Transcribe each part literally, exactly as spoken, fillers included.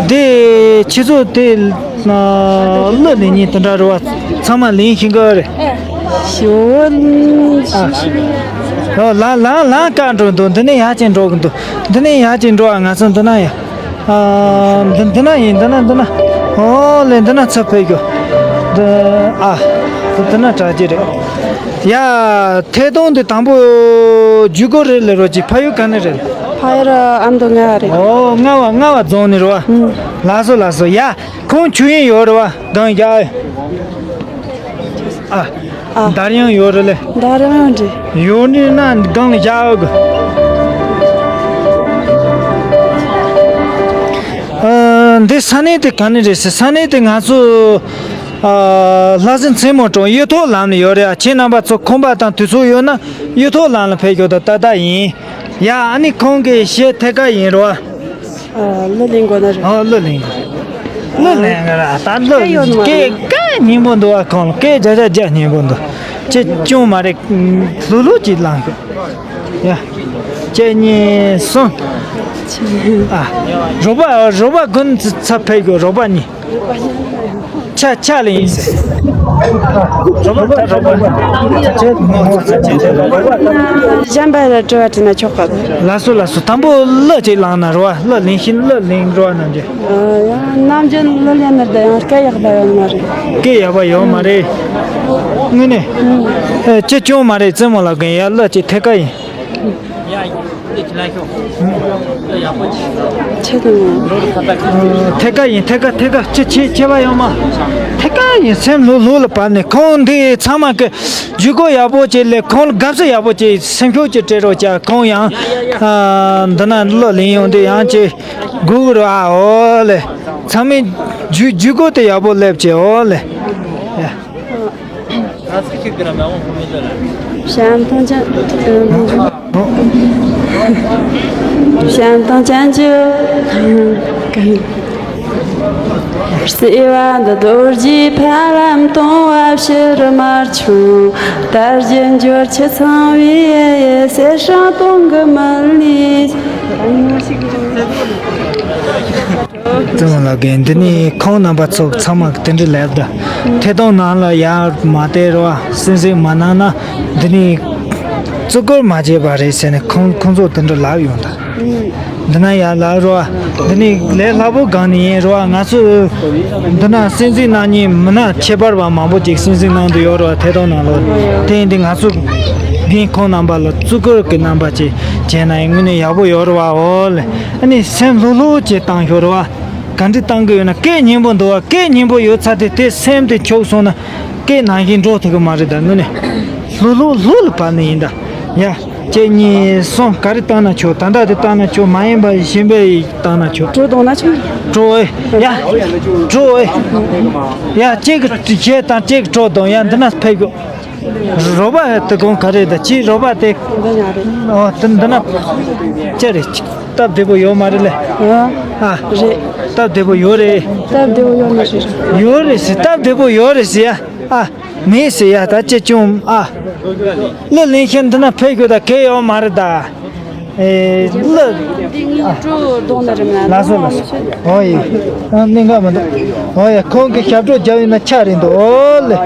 དེ་ཁྱེད་ཚོ་དེ་གླུ་ལེན་མཁན་དེ་འདྲ་རེད་བ། ཚང་མ་ལེན་ཤེས་ཀྱི་རེད། ཞོ་ཨ། ཨོ་ལ་ལ་ལ་བཀའ་འགྲོ་འདུག་འདི་ནས་ཡར་ཅིག་འགྲོ་གི་འདུག་འདི་ནས་ཡར་ཅིག་འགྲོ་ཨ། ང་ཚོ་འདི་ན་ཡ། ཨ། འདི་འདི་ན་ཡིན། འདི་ན་འདི་ན། ཨོ་ལེ་འདི་ན་ཚུར་ཕེབས་རྒྱུ། འདི་ཨ། འདི་འདི་ན་དྲ་རྒྱུ་རེད། ཡ། ཐད་གཏོང་འདི་དང་པོ་ཇུས་འགོད་རེད་ལེ་རོ་ཅིག་ཕ་ཡུལ་ག་ནས་རེད། ཕ་ཡུལ་ཨ་མདོ་རྔ་བ་རེད། ཨོ་རྔ་བ་རྔ་བ་རྫོང་ནས་རེད་བ། ལགས་སོ་ལགས་སོ། ཡ། ཁོང་ཆུ་ཡིན་ཡོད་རེད་བ། སྒང་རྒྱག་ཨ། ཨ། འདར་ཡང་ཡོད་རེད་ལེ། འདར་ཡང་འདྲི། ཡོད་ནི་ན་སྒང་ལ་བཞག་གི། ཨ། འདི་ས་གནས་དེ་ག་ནས་རེད་ཟེར། ས་གནས་དེ་ང་ཚོ་ཨ། ལྷ་སའི་མཚན་མོ་གྲོང་གཡུ་ཐོག་ལམ་ལ་ཡོད་རེད་ཨ། ཁྱེད་རྣམ་པ་ཚོ་ཁོམ་པ་དང་དུས་ཚོད་ཡོད་ན་གཡུ་ཐོག་ལམ་ལ་ཕེབས་ཤོག་དང་ཏག་ཏག་ཡིན། ཡ། ཨ་ནི་ཁོང་གི་གཞས་ཐད་ཀ་ཡིན་རོ། ཨ། གླུ་ལེན་དགོས་ན་རེད། ཨོ་གླུ་ལེན། གླུ་ལེན་ག་ར་ད་གླུ་སྐད་ཡོད་མ་རེད། སྐད་སྐད་སྙན་པོ་འདུག་ཨ། ཁོང་སྐད་རྒྱག་རྒྱག་རྒྱག་སྙན་པོ་འདུག་ཅེས་ཅུང་མ་རེད། ལྷུག་ལྷུག་ཅིག་ལངས་ཤོག་ཡ། གཅིག་གཉིས་གསུམ། ཨ། རོགས་པ་རོགས་པ་དགུན་ཚ་ཕེབས་དགོས། རོགས་པ་གཉིས། ཆ་ཆ་ལ་ཡིན་ཟེར། རོགས་པ་ད་རོགས་པ། གཞན་པ་ལ་དྲི་བ་དྲིས་ན་ཆོག་ག་ལགས་སོ་ལགས་སོ། དང་པོ་གླུ་ཅིག་བླངས་ན་རོ་བ། གླུ་ལེན་ཤེས་གླུ་ལེན་རོ་བ་རྣམས་ཀྱི། ཨ། ཡང་ནམ་རྒྱུན་གླུ་ལེན་ན་ད་ཡང་སྐད་ཡག་པ་ཡོད་མ་རེད། སྐད་ཡག་པ་ཡོད་མ་རེད། དངོས་གནས། ཨ། ཅི་ཅུང་མ་རེད། རྩེད་མོ་ལ་གན་ཡ་གླུ་ཅིག་ཐད་ཀ་ཡིན། ཆེ་དང་། ཐད་ཀ་ཡིན། ཐད་ཀ་ཐད་ཀ་ཅི་ཆེ་ཆེ་བ་ཡོད་མ། ཐད་ཀ་ཡིན། སེམས་ལྷུག་ལྷུག་ལ་བབས་ནས་ཁོང་འདི་ཚང་མ་གི་ཇུས་འགོད་ཡག་པོ་ཅིག་ལས། ཁོང་ལ་དགའ་བསུ་ཡག་པོ་ཅིག་སེམས་ཤུགས་ཅིག་སྤྲད་རོགས་བྱ། ཁོང་ཡང་ཨ་འདི་ན་གླུ་ལེན་ཡོང་དུས་ཡང་ཅིག་སྒུག་རོགས་ཨ། འོ་ལེ། ཚང་མས་ཇུས་ཇུས་འགོད་དེ་ཡག་པོ་སླེབས་ཅིག་འོ་ལེ། ཡ། བྱམས་སྟོང་ཅན། བྱམས་སྟོང་ཅན་གྱི། བརྩེ་བ་འདི་རྡོ་རྗེ་ཕ་ལམ་སྟོང་བ་ཕྱིར་མ་ཆུང་། དར་རྒྱས་འབྱོར་ཕྱིར་ཚང་བའི་གསེར་སྲང་སྟོང་གི་མི་ལུས། ཙི་མོ་ལགས་ཀྱིས་འདི་ནས་ཁོང་རྣམ་པ་ཚོ་ཚང་མ་གི་དེ་འདྲ་ལབ་ད། ཐད་གཏོང་ནང་ལ་ཡར་མ་བལྟས་རོགས། སེམས་གཟིགས་མ་གནང་ན་འདི་ནས་བརྩི་བཀུར་མ་བྱས་པ་རེད་ཟེར་ནས་ཁོང་ཁོང་ཚོ་དེ་འདྲ་ལབ་ཡོང་ད། འདི་ན་ཡར་ལབ་རོགས། འདི་ནས་ལས་སླ་པོ་སྒང་ནས་ཡིན་རོགས། ང་ཚོ་འདི་ན་སེམས་གཟིགས་གནང་མཁན་མི་སྣ་ཁྱད་པར་བ་མང་པོ་ཅིག་སེམས་གཟིགས་གནང་དུ་ཡོད་རོགས། ཐད་གཏོང་ནང་ལོགས། དེ་ཡིན་དུས་ང་ཚོ་རྒན་ཁོང་རྣམ་པ་ལ་བརྩི་བཀུར་གྱི་རྣམ་པ་ཅིག་བྱས་ན་ཡང་དངོས་གནས་ཡག་པོ་ཡོད་རོགས། འོ་ལེ། ཨ་ནི་སེམས་ལྷོད་ལྷོད་ཅིག་བཏང་ཤོག་རོགས། ག་འདྲ་བཏང་གི་ཡོད་ན། སྐད་སྙན་པོ་འདུག་བ། སྐད་སྙན་པོ་ཡོད་ཚར་དུས་དེ་སེམས་དེ་འཁྱོག་སོང་ན་སྐད་ནང་བཞིན་འགྲོ་ཐུབ་གི་མ་རེད། ད་དངོས་གནས་ལྷོད་ལྷོད་ལྷོད་ལ་བབས་ནས་ཡིན་ད། ཡ། གཅིག་གཉིས་གསུམ། ག་རེ་བཏང་ན་ཆོག་ད་ལྟ་དེ་བཏང་ན་ཆོག་མ་ཡིན་པ་གཞན་པའི་བཏང་ན་ཆོག་བྲོ་བརྡུང་ན་ཆོག་བྲོ་ཨེ། ཡ། བྲོ་ཨེ། ཡ། གཅིག་གི་གཞས་དང་གཅིག་གི་བྲོ་བརྡུང་། ཡ། འདི་ན་ཕེབས་དགོས། རོགས་པ་དེ་གོང་ག་རེ་ད་ཅི་རོགས་པ་དེ། འདི་ཡང་རེད། ཨོ་དེ་འདི་ན་ཅི་རེད། སྟབས་བདེ་པོ་ཡོད་མ་རེད་ལེ། ཨ། ཨ། རེད། སྟབས་བདེ་པོ་ཡོད་རེད། སྟབས་བདེ་པོ་ཡོད་མ་རེད། ཡོད་རེད་ཟེར། སྟབས་བདེ་པོ་ཡོད་རེད་ཟེར་ཡ། ཨ། མེད་ཟེར་ཡ། ད་ཅི་བྱུང་ཨ། གླུ་ལེན་མཁན་འདི་ན་ཕེབས་དགོས། ད་གལ་ཡོད་མ་རེད་ད། ཨེ། གླུ། འདི་ངའི་བྲོ་བརྡུང་ན་རེད་མ། ལགས་སོ་ལགས་སོ། ཨོ་ཡེ། ཨ། གནད་འགག་མི་འདུག་ཨོ་ཡེ། ཁོང་གིས་ཞབས་བྲོ་རྒྱབ་ཡོད་ན་ཆ་རེད་འདུག་ཨོ་ལེ།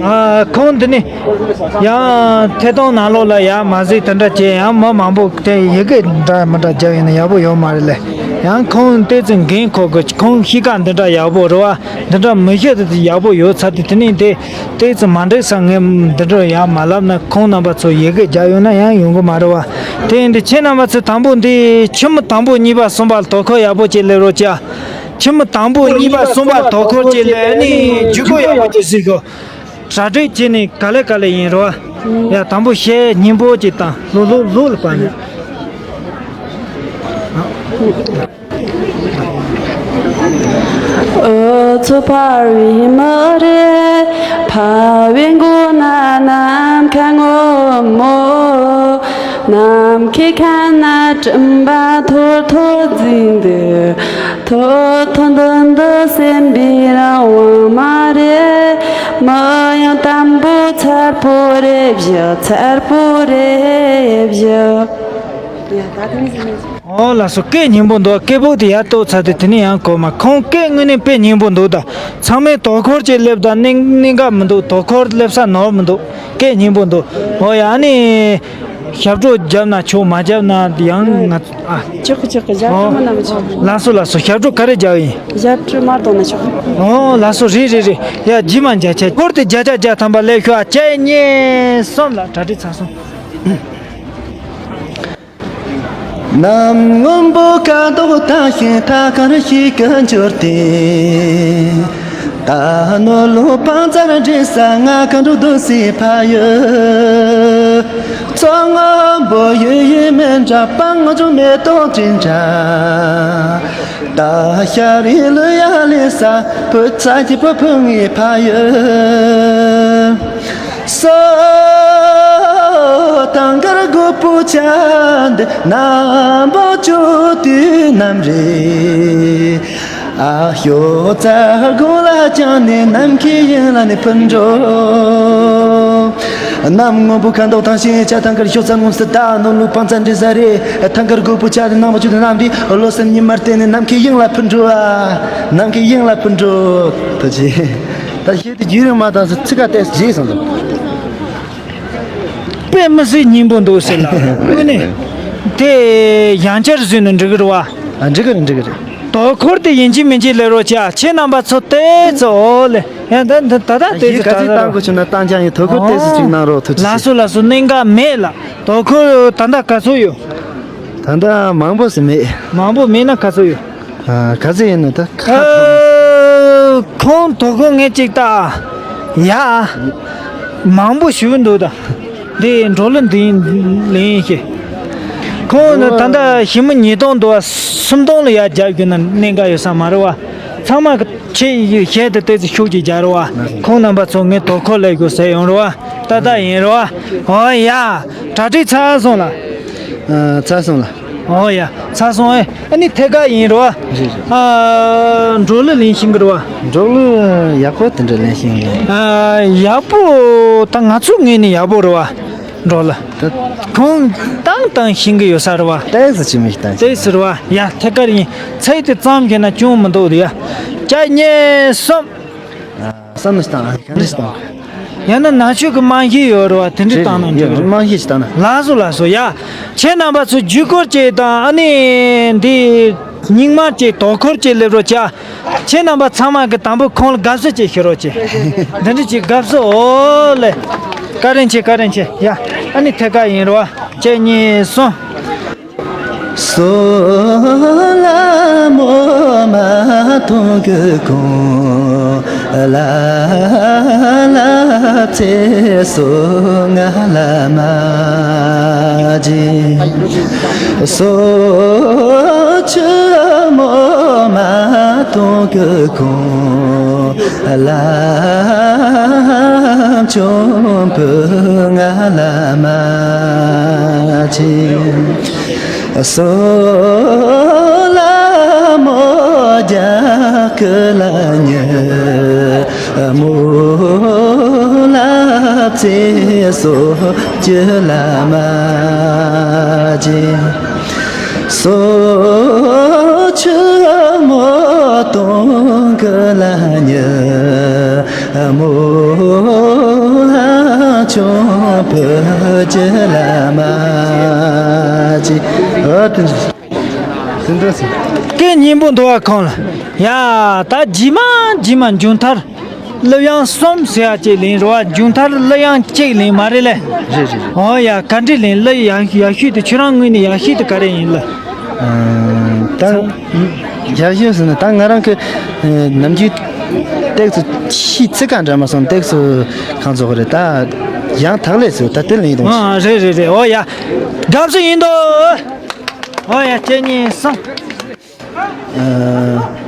ཨ། ཁོང་འདི་ནི་ཡང་ཐད་གཏོང་ནང་ལོགས་ལ་ཡང་མ་གཟིགས་དེ་འདྲ་བྱས། ཡང་མི་མང་པོ་དེ་ཡི་གེ་འདྲ་མི་འདྲ་རྒྱབ་ཡོད་ན་ཡག་པོ་ཡོད་མ་རེད་ལེ། ཡང་ཁོང་ཏོག་ཙམ་འགན་ཁུར་དགོས། ཁོང་གཤིས་ཀ་འདི་འདྲ་ཡག་པོ་རེད་བ། འདི་འདྲ་མི་གཤིས་དེ་ཡག་པོ་ཡོད་ཚར་དུས་དེ་ནས་དེ་ཏོག་ཙམ་མ་འགྲིག་ས། ངས་འདི་འདྲ་ཡང་མ་ལབ་ན། ཁོང་རྣམ་པ་ཚོ་ཡི་གེ་རྒྱག་ཡོད་ན་ཡང་ཡོང་གི་མ་རེད་བ། དེ་ཡིན་དུས་ཁྱེད་རྣམ་པ་ཚོས་དང་པོ་འདི་ཁྱི་མོ་དང་པོ་གཉིས་པ་གསུམ་པ་ལ་དོ་ཁུར་ཡག་པོ་ཅིག་སླེབས་རོགས་བྱ། ཁྱི་མོ་དང་པོ་གཉིས་པ་གསུམ་པ་ལ་དོ་ཁུར་ཅིག་སླེབས་ནས་ཇུས་འགོད་ཡག་པོ་ཅིག་གཟིགས་དགོས། གྲ་སྒྲིག་བྱས་ནས་ག་ལེ་ག་ལེ་ཡིན་རོགས། ཡ། དང་པོ་གཞས་སྙན་པོ་ཅིག་བཏང་། ལྷུག་ལྷུག་ལྷུག་ལ་བབས་ནས། འུ་ཚོ་ཕ་བའི་མི་རེད། ཕ་བའི་མགོ་ན་ནམ་མཁའ་སྔོན་མོ། ནམ་མཁའི་ཁ་ན་སྤྲིན་པ་ཐོར་ཐོར་འཛིན་འདུག་ཐོར་ཐོར་འདི་འདི་སེམས་པའི་རང་དབང་མ་རེད། མི་ཡང་དམ་པོ་མཚར་པོ་རེད་བཞག་མཚར་པོ་རེད་བཞག་ཡ། ད་དེ་ནས་ཟིན་ནས། ཨོ་ལགས་སོ། སྐད་སྙན་པོ་འདུག་སྐད་སྦུག་དེ་ཡར་གཏོང་ཚར་དུས་དེ་ནས་ཡང་གོ་མ། ཁོང་སྐད་དངོས་གནས་དཔེ་སྙན་པོ་འདུག་ད་ཚང་མས་དོ་ཁུར་གྱིས་སླེབས་དང་། གནད་གནད་འགག་མི་འདུག་དོ་ཁུར་སླེབས་ས་ནོར་མི་འདུག་སྐད་སྙན་པོ་འདུག་ཨོ་ཡ། ཨ་ནི་ཞབས་བྲོ་བརྒྱབ་ན་ཆོག་མ་བརྒྱབ་ན་ཡང་ང་ཚོ་ཨ། ཆོག་གི་ཆོག་གི། ཞབས་བྲོ་མ་ན་མི་ཆོག་ལགས་སོ་ལགས་སོ། ཞབས་བྲོ་ག་རེ་བརྒྱབ་ཡིན། ཞབས་བྲོ་མར་གཏོང་ན་ཆོག་ཨོ་ལགས་སོ། རེད་རེད་རེད། ཡ་རྗེས་མ་མཇལ་ཆ། ཁོར་དེ་བརྒྱ་ཆ་བརྒྱ་ཐམ་པ་ལེགས་ཤོག་ཨ། གཅིག་གཉིས་གསུམ་ལ་གྲ་སྒྲིག་ཚར་སོང་། ད་བཤད་དེ་རྒྱུན་རིང་མ་བཏང་ཟེར། ཚིག་ཁ་ཏོག་ཙམ་བརྗེད་སོང་ཙང་། དཔེ་མི་སྲིད་སྙན་པོ་འདུག་ཟེར་ལ། དངོས་གནས་དེ་ཡང་བསྐྱར་བཟོས་ན་འགྲིག་གི་རེད་བ། ཨ། འགྲིག་གི་རེད། འགྲིག་གི་རེད། དོ་ཁུར་དེ་ཡིན་གཅིག་མིན་གཅིག་ལས་རོགས་བྱ། ཁྱེད་རྣམ་པ་ཚོ་ཏོག་ཙམ། ཨོ་ལེ། ཡང་ད་ད་ད་ད་ཏོག་ཙམ་ག་ཚོད་བཏང་དགོས་བྱུང་ན་བཏང་རྐྱང་ཡིན། དོ་ཁུར་ཏོག་ཙམ་ཅིག་གནང་རོགས། ཐུགས་རྗེ་ཆེ། ལགས་སོ་ལགས་སོ། གནད་འགག་མེད་ལ། དོ་ཁུར་ད་ལྟ་ག་ཚོད་ཡོད། ད་ལྟ་མང་པོ་ཞིག་མེད། མང་པོ་མེད་ན་ག་ཚོད་ཡོད། ཨ། ག་ཚོད་ཡིན་ན་ད་ཁ། ཨ། ཁོང་དོ་ཁུར་ངས་ཅིག་ལྟ། ཡ། མང་པོ་ཞེ་པོ་འདུག་ད། འདི་འབྲོག་གླུ་འདི་ལེན་ཤེས། ཁོང་ད་ལྟ་ཞི་མོ་ཉིས་སྟོང་འདུག་བ། སུམ་སྟོང་ལ་ཡར་རྒྱབ་རྒྱུ་ན་གནད་འགག་ཡོད་ས་མ་རེད་བ། ཚང་མ་ཁྱེད་ཡི་ཞལ་དུ་ཏོག་ཙམ་ཤུགས་ཀྱིས་རྒྱག་རོགས་བ། ཁོང་རྣམ་པ་ཚོ་ངས་དོ་ཁུར་ལས་དགོས་ཟེར་ཡོང་རོགས་བ། ཏག་ཏག་ཡིན་རོགས་བ། ཨོ་ཡ། གྲ་སྒྲིག་ཚར་སོང་ལ། ཨ། ཚར་སོང་ལ། ཨོ་ཡ། ཚར་སོང་ཨེ། ཨ་ནི་ཐད་ཀར་ཡིན་རོགས་བ། རེད་རེད། ཨ། འབྲོག་གླུ་ལེན་ཤེས་ཀྱི་རེད་བ། འབྲོག་གླུ་ཡག་པོ་དེ་འདྲ་ལེན་ཤེས་ཀྱི་རེད། ཨ། ཡག་པོ་ད་ང་ཚོའི་ངོས་ནས་ཡག་པོ་རེད་བ། འབྲོག་གླུ། ད་ཁོང་བཏང་བཏང་ཤེས་ཀྱི་ཡོད་ས་རེད་བ། ཏོག་ཙམ་ཅིག་མིག་བཏང་ཤེས། ཏོག་ཙམ་རེད་བ། ཡ། ཐད་ཀར་ཡིན། ཚིག་དེ་ཙམ་བྱས་ན་ཅུང་མི་འདུག་རེད་ཡ། གཅིག་གཉིས་གསུམ། བསམ་བློ་ཞིག་བཏང་། ག་འདྲ་ཞིག་བཏང་། ཡང་ན་ནང་ཆོས་ཀྱི་རྨང་གཞི་ཡོད་རེད་བ། དེ་འདྲ་བཏང་ན་འགྲིག་རེད། རྨང་གཞི་ཞིག་བཏང་ན། ལགས་སོ་ལགས་སོ། ཡ། ཁྱེད་རྣམ་པ་ཚོ་བརྒྱུད་སྐུར་བྱེད་དང་། ཨ་ནི་འདི་རྙིང་མ་བྱེད། དོ་ཁུར་བྱེད་སླེབས་རོགས་བྱ། ཁྱེད་རྣམ་པ་ཚང་མ་གི་དང་པོ་ཁོང་ལ་དགའ་བསུ་ཅིག་ཞུ་རོགས་བྱེད། འདི་འདྲ་ཅིག་དགའ་བསུ། ཨོ་ལེ། བཀའ་དྲིན་ཆེ། བཀའ་དྲིན་ཆེ། ཡ། ཨ་ནི་ཐད་ཀར་ཡིན་རོགས། གཅིག་གཉིས་གསུམ། སྐད་སྙན་པོ་འདུག་བ་ཁོང་ལ། ཡ། ད་རྗེས་མ་རྗེས་མ་མཇུག་མཐར། གླུ་དབྱངས་གསུམ་ཟེར་ཡ་གཅིག་ལེན་རོགས་བ། མཇུག་མཐར་གླུ་དབྱངས་གཅིག་ལེན་མ་རེད་ལེ། རེད་རེད་རེད། ཨོ་ཡ། ག་འདྲ་ལེན། གླུ་ཡག་ཡག་ཤོས་དེ། ཁྱོད་རང་ངོས་ནས་ཡག་ཤོས་དེ་ག་རེ་ཡིན་ལེ། ཨ། ད་ཡག་ཤོས་ཟེར་ན་ད་ང་རང་གི་ནམ་རྒྱུན་ཏོག་ཙམ་ཤི་ཚིག་ག་འདྲ་མ་སོང་། ཏོག་ཙམ་གང་ཚོ་ག་རེད། ད་ཡང་དག་ལས་ཟེར། ད་དེ་ལེན་ཡིན་དང་། ཨ། རེད་རེད་རེད། ཨོ་ཡ། དགའ་བསུ་ཡིན་དོ། ཨོ་ཡ། གཅིག་གཉིས་གསུམ། ཨ།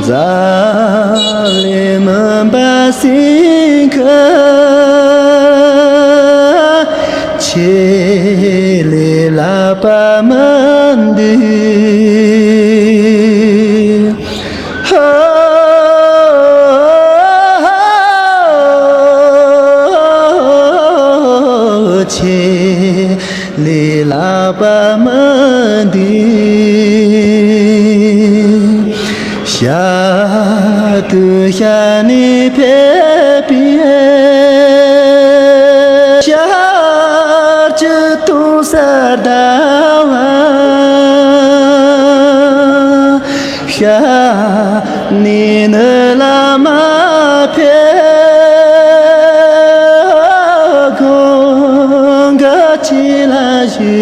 འཛམ་གླིང་མུན་པ་སེལ་མཁན། ཁྱེད་ལས་ལྷག་པ་མི་འདུག་ཁྱེད་ལས་ལྷག་པ་མི་འདུག་ཞབས་ཏོག་ཞལ་ནས་ཕེབས་པའི་ཞལ་གྱི་དུང་སར་ཟླ་བ། ཤར་ནས་ནུབ་ལ་མ་ཕེབས། གང་ག་ཁྱེད་ལ་ཞུ་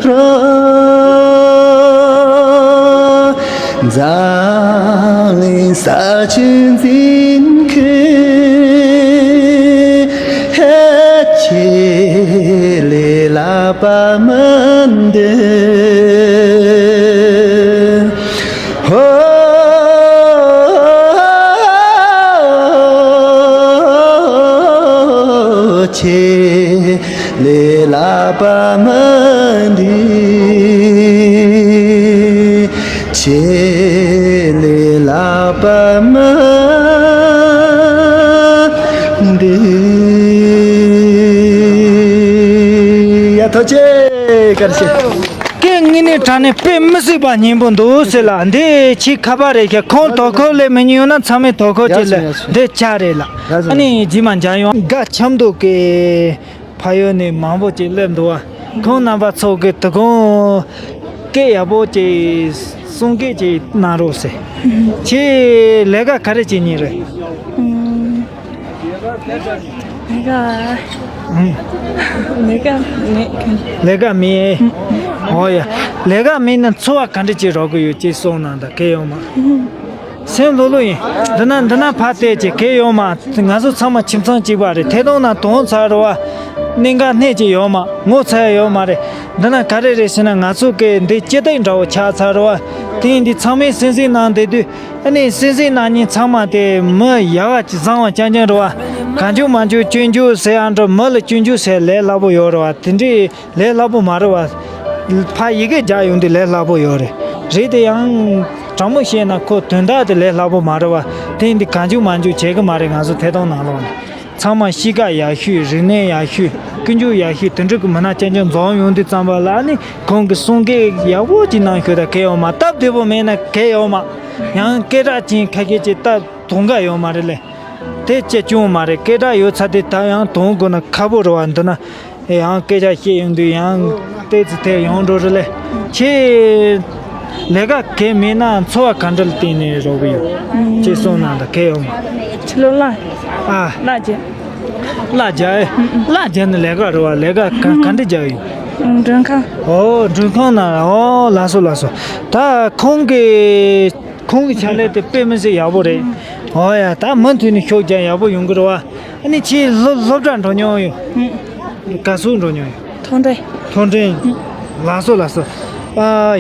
རོགས། འཛམ་གླིང་ས་ཆུ་འཛིན་མཁན། ཁྱེད་ལས་ལྷག་པ་མི་འདུག་ཧོ། ཁྱེད་ལས་ལྷག་པ་མི་འདུག་ཁྱེད་ལས་ལྷག་པ་མི་འདུག་ཡ་ཐུགས་རྗེ་ཆེ། བཀྲ་ཤིས། སྐད་ངེས་ནས་དྲག་ནས་དཔེ་མི་སྲིད་པ་སྙན་པོ་འདུག་ཟེར་ལ། འདི་ཁྱེད་ཁ་པར་རེད་ཤག་ཁོང་དོ་ཁུར་ལས་མི་ཉན་ཡོད་ན་ཚང་མས་དོ་ཁུར་ཅིག་ལ། ཡ་སོ་ཡ་སོ། འདི་ཆ་རེད་ལ། ཡ་སོ། ཨ་ནི་རྗེས་མ་མཇལ་ཡོང་། དགའ་འཆམ་འདུག་གི་ཕ་ཡུལ་ནས་མང་པོ་ཅིག་སླེབས་འདུག་བ། ཁོང་རྣམ་པ་ཚོ་གི་དོ་དགོང་སྐད་ཡག་པོ་ཅིག་གསུང་སྐད་ཅིག་གནང་རོགས་ཟེར། ཁྱེད་ལས་ཀ་ག་རེ་བྱེད་མཁན་རེད། ཨུམ། ལས་ཀ། ཨུམ། ལས་ཀ་མེད། ལས་ཀ་མེད། ཨུམ། ཨོ་ཡ། ལས་ཀ་མེད་ན་འཚོ་བ་ག་འདྲ་ཅིག་རོལ་གི་ཡོད་ཅེས་གསུངས་གནང་དང་། གལ་ཡོད་མ། ཨུམ། སེམས་ལྷོད་ལྷོད་ཡིན། འདི་ན་འདི་ན་ཕར་བལྟས་ཀྱི་གལ་ཡོད་མ། ང་ཚོ་ཚང་མ་ཁྱིམ་ཚང་གཅིག་པ་རེད། ཐད་གཏོང་ནང་དོང་ཚར་བ། གནད་འགག་སྣེ་གཅིག་ཡོད་མ། ངོ་ཚ་ཡ་ཡོད་མ་རེད། འདི་ན་ག་རེ་རེད་ཟེར་ན། ང་ཚོ་གི་འདི་སྤྱི་སྟེགས་འདྲ་བོ་ཆགས་ཚར་བ། དེ་ཡིན་དུས་ཚང་མས་སེམས་གསོ་གནང་བསྡད་དུས། ཨ་ནི་སེམས་གསོ་གནང་མཁན་ཚང་མ་དེ་མི་ཡག་ག་ཅིག་བཟང་བ་རྐྱང་རྐྱང་རེད་བ། གང་བྱུང་མང་བྱུང་སྐྱོན་བརྗོད་ཟེར་ཡ་འདྲ། མི་ལ་སྐྱོན་བརྗོད་ཟེར་ལས་སླ་པོ་ཡོད་རེད་བ། དེ་འདྲའི་ལས་སླ་པོ་མ་རེད་བ། ཕ་ཡི་གེ་རྒྱག་ཡོང་དུས་ལས་སླ་པོ་ཡོད་རེད། རེད་དེ་ཡང་དྲང་མོ་བཤད་ན་ཁོ་དོན་དག་དེ་ལས་སླ་པོ་མ་རེད་བ། དེ་ཡིན་དུས་གང་བྱུང་མང་བྱུང་བྱེད་གི་མ་རེད། ང་ཚོ་ཐད་གཏོང་ནང་ལོགས་ནས་ཚང་མ་གཤིས་ཀ་ཡག་ཤོས། རིག་གནས་ཡག་ཤོས། ཀུན་སྤྱོད་ཡག་ཤོས། དེ་འདྲ་གི་མི་སྣ་རྐྱང་རྐྱང་འཛོམས་ཡོང་དུས་ཙམ་པ་ལ། ཨ་ནི་ཁོང་གིས་གསུང་སྐད་ཡག་པོ་ཅིག་གནང་ཤོག་དང་། གལ་ཡོད་མ། སྟབས་བདེ་པོ་མེད་ན་གལ་ཡོད་མ། ཡང་སྐད་གྲགས་ཅན་ཁ་ཤས་ཅིག་སྟབས་དོང་ག་ཡོད་མ་རེད་ལེ། དེ་ཅི་བྱུང་མ་རེད། སྐད་གྲགས་ཡོད་ཚ་དེ་ད་ཡང་དོང་དགོས་ན་ཁག་པོ་རེད་བ། འདི་ན་ཡང་སྐད་ཆ་བཤད་ཡོང་དུས་ཡང་ཏོག་ཙམ་དེ་ཡོང་འགྲོ་རེད་ལེ། ཁྱེད་ལས་ཀ་གལ་མེད་ན་འཚོ་བ་ག་འདྲ་ལ་བརྟེན་ནས་རོལ་གི་ཡོད་ཅེས་གསུངས་གནང་དང་། གལ་ཡོད་མ། ཕྱི་ལོགས་ལ། ཨ། ལ་རྒྱ། ལ་རྒྱ། ལ་རྒྱ་ནི་ལས་ཀ་རེད་བ། ལས་ཀ་ག་ག་འདྲ་རྒྱག་ཡོད། མགྲོན་ཁང་། ཨོ། མགྲོན་ཁང་ནང་། ཨོ། ལགས་སོ་ལགས་སོ། ད་ཁོང་གི་ཁོང་གི་ཕྱག་ལས་དེ་དཔེ་མི་སྲིད་ཡག་པོ་རེད། ཨོ་ཡ། ད་མུ་མཐུད་ནས་ཤུགས་རྒྱག་ཡག་པོ་ཡོང་གི་རེད་བ། ཨ་ནི་ཁྱེད་སློབ་སློབ་གྲྭ་འགྲོ་མྱོང་ཡོད། ག་ཚོད་འགྲོ་མྱོང་ཡོད། མཐོ་འབྲིང་། མཐོ་འབྲིང་། ལགས་སོ་ལགས་སོ། ཨ་ཡ།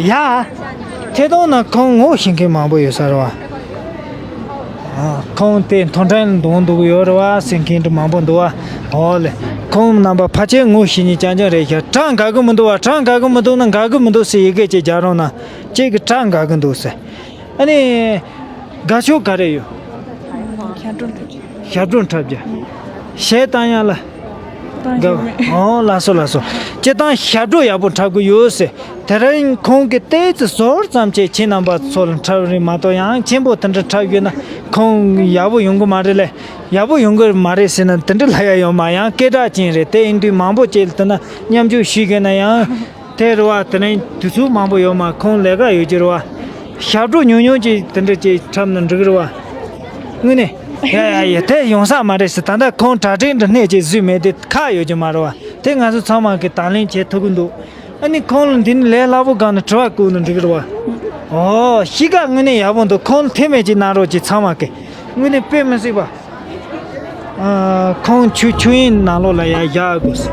ཐད་གཏོང་ནང་ཁོང་ངོ་ཤེས་མཁན་མང་པོ་ཡོད་ས་རེད་བ། ཨ། ཁོང་དེ་མཐོ་འབྲིང་ལ་འདོན་འདུག་ཡོད་རེད་བ་ཟེར་མཁན་དེ་མང་པོ་འདུག་བ། ཨོ་ལེ། ཁོང་རྣམ་པ་ཕལ་ཆེར་ངོ་ཤེས་མཁན་རྐྱང་རྐྱང་རེད་ཤག་གྲངས་དགའ་གི་མི་འདུག་བ། གྲངས་དགའ་གི་མི་འདུག་ན། དགའ་གི་མི་འདུག་ཟེར་ཡི་གེ་ཅིག་རྒྱག་རོགས་གནང་། ཁྱེད་ཀྱི་གྲངས་དགའ་གི་འདུག་ཟེར། ཨ་ནི། དགའ་ཕྱོགས་ག་རེ་ཡོད། ཞབས་བྲོ་འཁྲབ་རྒྱུ། ཞབས་བྲོ་འཁྲབ་རྒྱུ། གཞས་བཏང་ཡག་ལ། དགའ་ཡོད་མེད། ཨོ། ལགས་སོ་ལགས་སོ། སྤྱིར་བཏང་ཞབས་བྲོ་ཡག་པོ་འཁྲབ་གི་ཡོད་ཟེར། དེ་རིང་ཁོང་གིས་ཏོག་ཙམ་ཟོར་ཙམ་ཅིག་ཁྱེད་རྣམ་པ་ཚོ་ལ་འཁྲབ་རེད་མ་གཏོགས། ཡང་ཆེན་པོ་དེ་འདྲ་འཁྲབ་ཡོད་ན་ཁོང་ཡག་པོ་ཡོང་གི་མ་རེད་ལེ། ཡག་པོ་ཡོང་གི་མ་རེད་ཟེར་ན་དེ་འདྲ་ལབ་ཡག་ཡོད་མ། ཡང་སྐད་གྲགས་ཅན་རེད། དེ་ཡིན་དུས་མང་པོ་ཅིག་ལ་དེ་ན་མཉམ་ཞུགས་ཞུས་ཡོད་ན་ཡང་། དེ་རེད་བ། དེ་ནས་དུས་ཚོད་མང་པོ་ཡོད་མ། ཁོང་ལས་ཀ་ཡོད་ཀྱི་རེད་བ། ཞབས་བྲོ་ཉུང་ཉུང་ཅིག་དེ་འདྲ་ཅིག་འཁྲབ་ན་འགྲིག་གི་རེད་བ། དངོས་གནས། ཡ་ཡ་ཡ། དེ་ཡོང་ས་མ་རེད་ཟེར། ད་ལྟ་ཁོང་གྲ་སྒྲིག་འདྲ་སྣེ་ཅིག་བཟོས་མེད་དེ་ཁག་ཡོད་ཀྱི་མ་རེད་བ། དེ་ང་ཚོ་ཚང་མ་གིས་དང་ལེན་བྱེད་ཐུབ་ཀྱི་འདུག་ཨ་ནི་ཁོང་ལ་འདི་ནས་ལས་སླ་པོ་སྒང་ནས་དྲི་བ་བཀོད་ན་འགྲིག་གི་རེད་བ། ཨོ། གཤིས་ཀ་དངོས་གནས་ཡག་པོ་འདུག་ཁོང་ལ་ཐེ་མེད་ཅིག་གནང་རོགས་གྱིས། ཚང་མ་གིས། དངོས་གནས་དཔེ་མི་སྲིད་པ། ཨ། ཁོང་ཆོས་ཆོས་དབྱིངས་ནང་ལོགས་ལ་ཡར་བཞག་དགོས།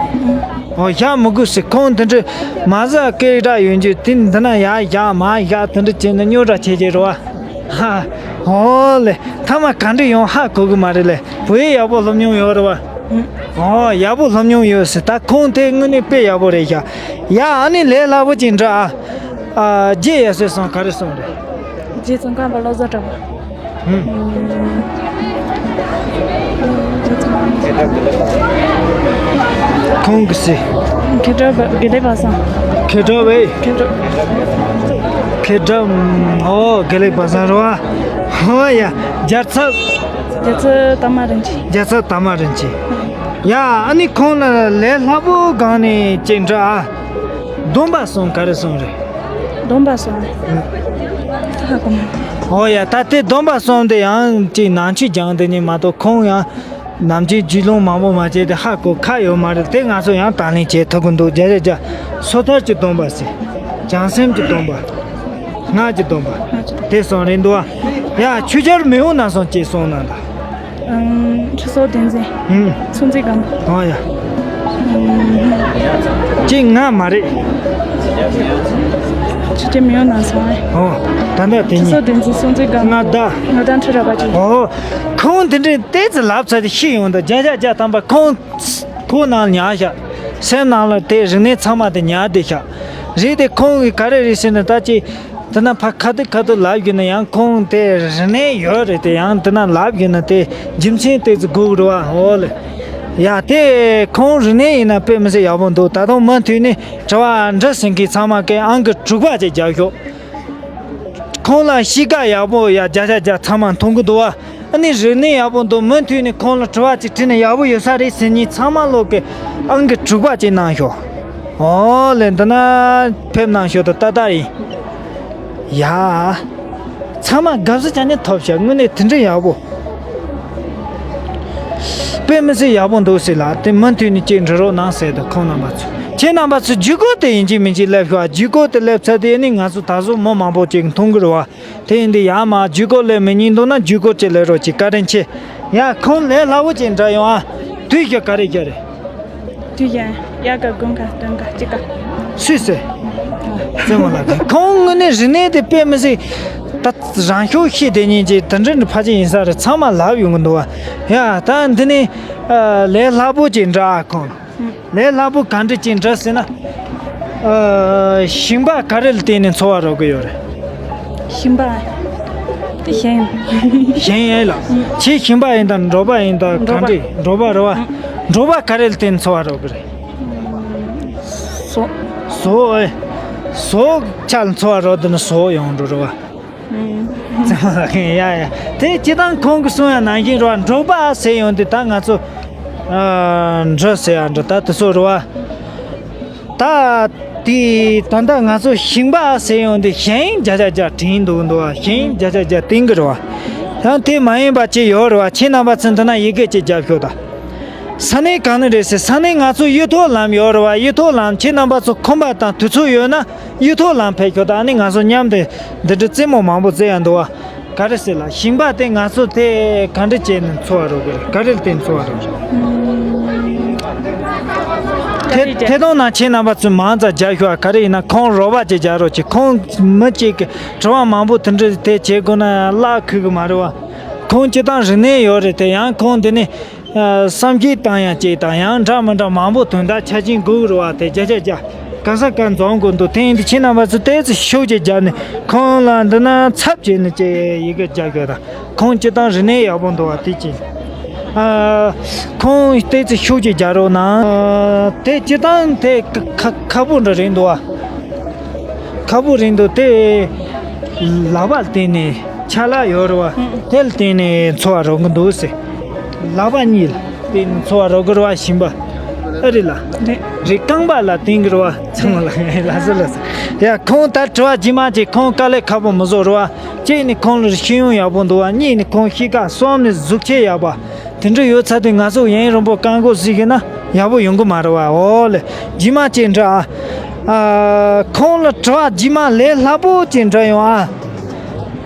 ཨོ་བཞག་མི་དགོས་ཟེར། ཁོང་དེ་འདྲ་མ་ཟ་སྐད་གྲགས་ཡོད་རྒྱུ་དེ་འདི་ན་ཡར་བཞག་མར་བཞག་དེ་འདྲ་བྱས་ནས་རྙོག་དྲ་བྱེད་ཀྱི་རེད་བ། ཧ། ཨོ་ལེ། མཐའ་མ་ག་འདྲ་ཡོང་ཧ་གོ་གི་མ་རེད་ལེ། བོད་ཡིག་ཡག་པོ་སློབ་མྱོང་ཡོད་རེད་བ། ཨོ་ཡག་པོ་སློབ་མྱོང་ཡོད་ཟེར། ད་ཁོང་དེ་དངོས་གནས་དཔེ་ཡག་པོ་རེད་ཤག་ཡ་ཨ་ནི་ལས་སླ་པོ་ཅིག་འདྲ་ཨ། ཨ་རྗེ་ཡ་སོས་སོང་ག་རེ་སོང་རེད། རྗེ་ཙོང་ཁ་པ་བློ་བཟང་གྲགས་པ། ཧུམ། ཁོང་གི་སྲས། མཁས་གྲུབ་དགེ་ལེགས་པ་སངས། མཁས་གྲུབ་བས། མཁས་གྲུབ། མཁས་གྲུབ། ཨོ་དགེ་ལེགས་པ་སངས་རེད་བ། ཧོ་ཡ། རྒྱལ་ཚབ། རྒྱལ་ཚབ་དར་མ་རིན་ཆེན། རྒྱལ་ཚབ་དར་མ་རིན་ཆེན། ཡ་ཨ་ནི་ཁོང་ལ་ལས་སླ་པོ་སྒང་ནས་ཅིག་འདྲ་ཨ། སྡོམ་པ་སོང་ག་རེ་སོང་རེད། སྡོམ་པ་སོང་། ཧ་གོ་མ། ཨོ་ཡ་ད་དེ་སྡོམ་པ་སོང་དེ་ཡང་ཅིག་ནང་ཆོས་སྦྱངས་དེ་ནི་མ་གཏོགས་ཁོང་ཡང་ནམ་རྒྱུན་རྒྱུས་ལོན་མང་པོ་མ་བྱས་ཏེ་ཧ་གོ་ཁ་ཡོད་མ་རེད། དེ་ང་ཚོ་ཡང་དང་ལེན་བྱེད་ཐུབ་ཀྱི་འདུག་བརྒྱ་ཆ་བརྒྱ། སོ་ཐར་གྱི་སྡོམ་པ་ཟེར། བྱང་སེམས་ཀྱི་སྡོམ་པ། སྔགས་ཀྱི་སྡོམ་པ། དེ་སོང་རེད་འདུག་ཨ། ཡ་ཆོས་རྒྱལ་མེས་དབོན་ནམ་སོང་ཅིག་སོང་ན་ད། ཁྲི་སྲོང་ལྡེ་བཙན། ཧུམ། སྲོང་བཙན་སྒམ། ཨོ་ཡ། ཅིག་ང་མ་རེད། ཆོས་རྒྱལ་མེས་དབོན་ནམ་སོང་ཨེ། ཨོ། ད་ལྟ་དེ་ཁྲི་གཉིས། སྲོང་ལྡེ་བཙན་སྲོང་བཙན་སྒམ། མངའ་བདག་མངའ་བདག་ཁྲི་རལ་པ་ཅན། ཨོ། ཁོང་དེ་འདྲའི་ཏོག་ཙམ་ལབ་ཚར་ཏེ་ཤི་ཡོང་དུས་བརྒྱ་ཆ་བརྒྱ་ཐམ་པ་ཁོང་ཁོ་ནང་ཉར་བཞག་སེམས་ནང་ལ་དེ་རིག་གནས་ཚང་མ་དེ་ཉར་བསྡད་བཞག་རེད་དེ་ཁོང་གིས་ག་རེ་རེད་ཟེར་ན་ད་ཅིག་དེ་ན་ཕ་ཁ་ཐུག་ཁ་ཐུག་ལབ་ཡོད་ན་ཡང་ཁོང་དེ་རིག་གནས་ཡོད་རེད་དེ། ཡང་དེ་ན་ལབ་ཡོད་ན་དེ་རྒྱུ་མཚན་ཏོག་ཙམ་དགོས་རེད་བ། འོ་ལེ། ཡ་དེ་ཁོང་རིག་གནས་ཡིན་ན་དཔེ་མི་སྲིད་ཡག་པོ་འདུག་ད་དུང་མུ་མཐུད་ནས་དྲི་བ་འདྲི་ཟིན་མཁན་ཚང་མ་གི་ཨང་ཀི་དྲུག་པ་ཅིག་རྒྱབ་ཤོག་ཁོང་ལ་གཤིས་ཀ་ཡག་པོ་ཡ་བརྒྱ་ཆ་བརྒྱ་ཚང་མ་མཐོང་གི་འདུག་བ། ཨ་ནི་རིག་གནས་ཡག་པོ་འདུག་མུ་མཐུད་ནས་ཁོང་ལ་དྲི་བ་ཅིག་དྲིས་ན་ཡག་པོ་ཡོད་ས་རེད་ཟེར་མཁན་ཚང་མ་ལོག་གི་ཨང་ཀི་དྲུག་པ་ཅིག་གནང་ཤོག་འོ་ལེ། འདི་ན་ཕེབས་གནང་ཤོག་ད་ཏག་ཏག་ཡིན། ཡ། ཚང་མ་དགའ་བསུ་བྱ་ནས་ཐོབ་ཤག་དངོས་གནས་དེ་འདྲ་ཡག་པོ། དཔེ་མི་སྲིད་ཡག་པོ་འདུག་ཟེར་ལ་དེ་མུ་མཐུད་ནས་ཅིག་འབྲི་རོགས་གནང་ཟེར་དུ་ཁོང་རྣམ་པ་ཚོ། ཁྱེད་རྣམ་པ་ཚོ་བརྒྱུད་སྐུར་དེ་ཡིན་གཅིག་མིན་གཅིག་སླེབས་ཤོག་བརྒྱུད་སྐུར་དེ་སླེབས་ཚར་དེ་ནི་ང་ཚོ་ད་གཟོད་མི་མང་པོ་ཅིག་མཐོང་གི་རེད་བ། དེ་ཡིན་དུས་ཡར་མར་བརྒྱུད་སྐུར་སླེབས་མི་ཉན་འདུག་ན་བརྒྱུད་སྐུར་ཅིག་སླེབས་རོགས་གྱིས། བཀའ་དྲིན་ཆེ། ཡ་ཁོང་ལས་སླ་བོ་ཅིག་འདྲ་ཡོང་ཨ། དུས་ཀྱི་ག་རེ་རྒྱ་རེད། དུས་ཀྱི་དབྱར་ཀ་དགུན་ཀ་སྟོན་ཀ་དཔྱིད་ཀ་སུས་ཟེར། བཙུན་མོ་ལགས་ཁོང་དངོས་གནས་རིག་གནས་དེ་དཔེ་མི་སྲིད། ད་རང་ཤུགས་ཤེས་དེ་ཉིད་ཀྱི་དེ་འདྲ་འདྲ་ཕལ་ཆེར་ཡིན་ས་རེད། ཚང་མ་ལབ་ཡོང་གི་འདུག་བ། ཡ་ད་འདི་ནི་ལས་སླ་པོ་ཅིག་འདྲ་ཨ་ཁོང་། ལས་སླ་པོ་ག་འདྲ་ཅིག་འདྲ་ཟེར་ན། ཨ། ཞིང་པ་ག་རེ་ལ་བརྟེན་ནས་འཚོ་བ་རོལ་གི་ཡོད་རེད། ཞིང་པ། དེ་གཞན། གཞན་ཡིན་ལ། ཁྱེད་ཞིང་པ་ཡིན་དང་འབྲོག་པ་ཡིན་དང་ག་འདྲ་འབྲོག་པ་རེད་བ། འབྲོག་པ་ག་རེ་ལ་བརྟེན་ནས་འཚོ་བ་རོལ་གི་རེད། ཟོག་ཟོག་ཨེ། ཟོག་ཆ་ལ་འཚོ་བ་རོལ་དུས་ན་ཟོག་ཡོང་འགྲོ་རེད་བ། ཡ་ཡ། དེ་སྤྱི་བཏང་ཁོང་གིས་གསུང་ཡ་ནང་བཞིན་རེད་བ། འབྲོག་པ་ཟེར་ཡོང་དུས་ད་ང་ཚོ། ཨ། འབྲི་ཟེར་ཡ་འདྲ་ད་དེ་ཚོ་རེད་བ། ད་དེ་ད་ལྟ་ང་ཚོ་ཞིང་པ་ཟེར་ཡོང་དུས་གཞན་བརྒྱ་ཆ་བརྒྱ་དྲན་འདུག་འདུག་བ། གཞན་བརྒྱ་ཆ་བརྒྱ་བསྟན་གི་རེད་བ། ཡང་དེ་མ་ཡིན་པ་ཅིག་ཡོད་རེད་བ། ཁྱེད་རྣམ་པ་ཚོ་འདི་ན་ཡི་གེ་ཅིག་རྒྱབ་ཤོག་ད། ས་གནས་གང་ནས་རེད་ཟེར། ས་གནས་ང་ཚོ་གཡུ་ཐོག་ལམ་ཡོད་རེད་བ། གཡུ་ཐོག་ལམ་ཁྱེད་རྣམ་པ་ཚོ་ཁོམ་པ་དང་དུས་ཚོད་ཡོད་ན། གཡུ་ཐོག་ལམ་ཕེབས་ཤོག་ད། ཨ་ནི་ང་ཚོ་མཉམ་དུ་འདི་འདྲ་རྩེད་མོ་མང་པོ་རྩེ་ཡ་འདུག་བ། ག་རེ་ཟེར་ལ་ཞིང་པ་དེ་ང་ཚོ་དེ་ག་འདྲ་བྱས་ནས་འཚོ་བ་རོལ་གི་རེད། ག་རེ་ལ་བརྟེན་འཚོ་བ་རོལ་གི་རེད། ཐད་ཐད་གཏོང་ནང་ཁྱེད་རྣམ་པ་ཚོས་མང་ཙམ་རྒྱབ་ཤོག་ཨ། ག་རེ་ཡིན་ན་ཁོང་རོགས་པ་ཅིག་རྒྱག་རོགས་གྱིས། ཁོང་མི་གཅིག་གིས་དྲི་བ་མང་པོ་དེ་འདྲ་དེ་བྱེད་དགོས་ན་བརླག་ཁུལ་གི་མ་རེད་བ། ཁོང་སྤྱི་བཏང་རིག་གནས་ཡོད་རེད་དེ། ཡང་ཁོང་འདི་ནས། ཨ། བསམ་གཞིག་བཏང་ཡ་ཅིག་དང་ཡང་འདྲ་མི་འདྲ་མང་པོ་དོན་དག་ཆ་རྐྱེན་དགོས་རེད་བ། དེ་བརྒྱ་ཆ་བརྒྱ་ག་ས་ག་འཛོམས་དགོས་འདུག་དེ་ཡིན་དུས་ཁྱེད་རྣམ་པ་ཚོ་ཏོག་ཙམ་ཤུགས་ཅིག་བརྒྱབ་ནས་ཁོང་ལ་འདི་ན་ཚབ་བྱས་ནས་ཅིག་ཡི་གེ་རྒྱག་དགོས་དང་། ཁོང་སྤྱི་བཏང་རིག་གནས་ཡག་པོ་འདུག་བ་དེ་ཅིག་ཨ། ཁོང་ཏོག་ཙམ་ཤུགས་ཅིག་རྒྱག་རོགས་གནང་། ཨ། དེ་སྤྱི་བཏང་དེ་ཁ་ཁ་ཁ་པོ་འདྲ་རེད་འདུག་བ། ཁ་པོ་རེད་འདུག་དེ་ལག་པ་ལ་བརྟེན་ནས་ཆ་ལག་ཡོད་རེད་བ། དེ་ལ་བརྟེན་ནས་འཚོ་བ་རོལ་གི་འདུག་ཟེར། ལག་པ་གཉིས་ལ་བརྟེན་ནས་འཚོ་བ་རོལ་གི་རེད་བ། ཞིང་པ། ཨ་རེད་ལ། རེད། རེད། རྐང་པ་ལ་བརྟེན་གི་རེད་བ། ཚང་མ་ལ་ལགས་སོ་ལགས་སོ། ཡ་ཁོང་ད་དྲི་བ་རྗེས་མ་ཅིག་ཁོང་དཀའ་ལས་ཁག་པོ་མི་བཟོ་རེད་བ། གཅིག་ནི་ཁོང་ལ་ཤེས་ཡོན་ཡག་པོ་འདུག་བ། གཉིས་ནི་ཁོང་གཤིས་ཀ་གསུམ་ནི་གཟུགས་བྱད་ཡག་པ། དེ་འདྲ་ཡོད་ཚར་དུས་ང་ཚོ་ཡུན་རིང་པོ་བཀག་འགོག་བཟོས་ཤེ་ན་ཡག་པོ་ཡོང་གི་མ་རེད་བ། འོ་ལེ། རྗེས་མ་ཅིག་འདྲ་ཨ། ཨ། ཁོང་ལ་དྲི་བ་རྗེས་མ་ལས་སླ་པོ་ཅིག་འདྲ་ཡོང་ཨ།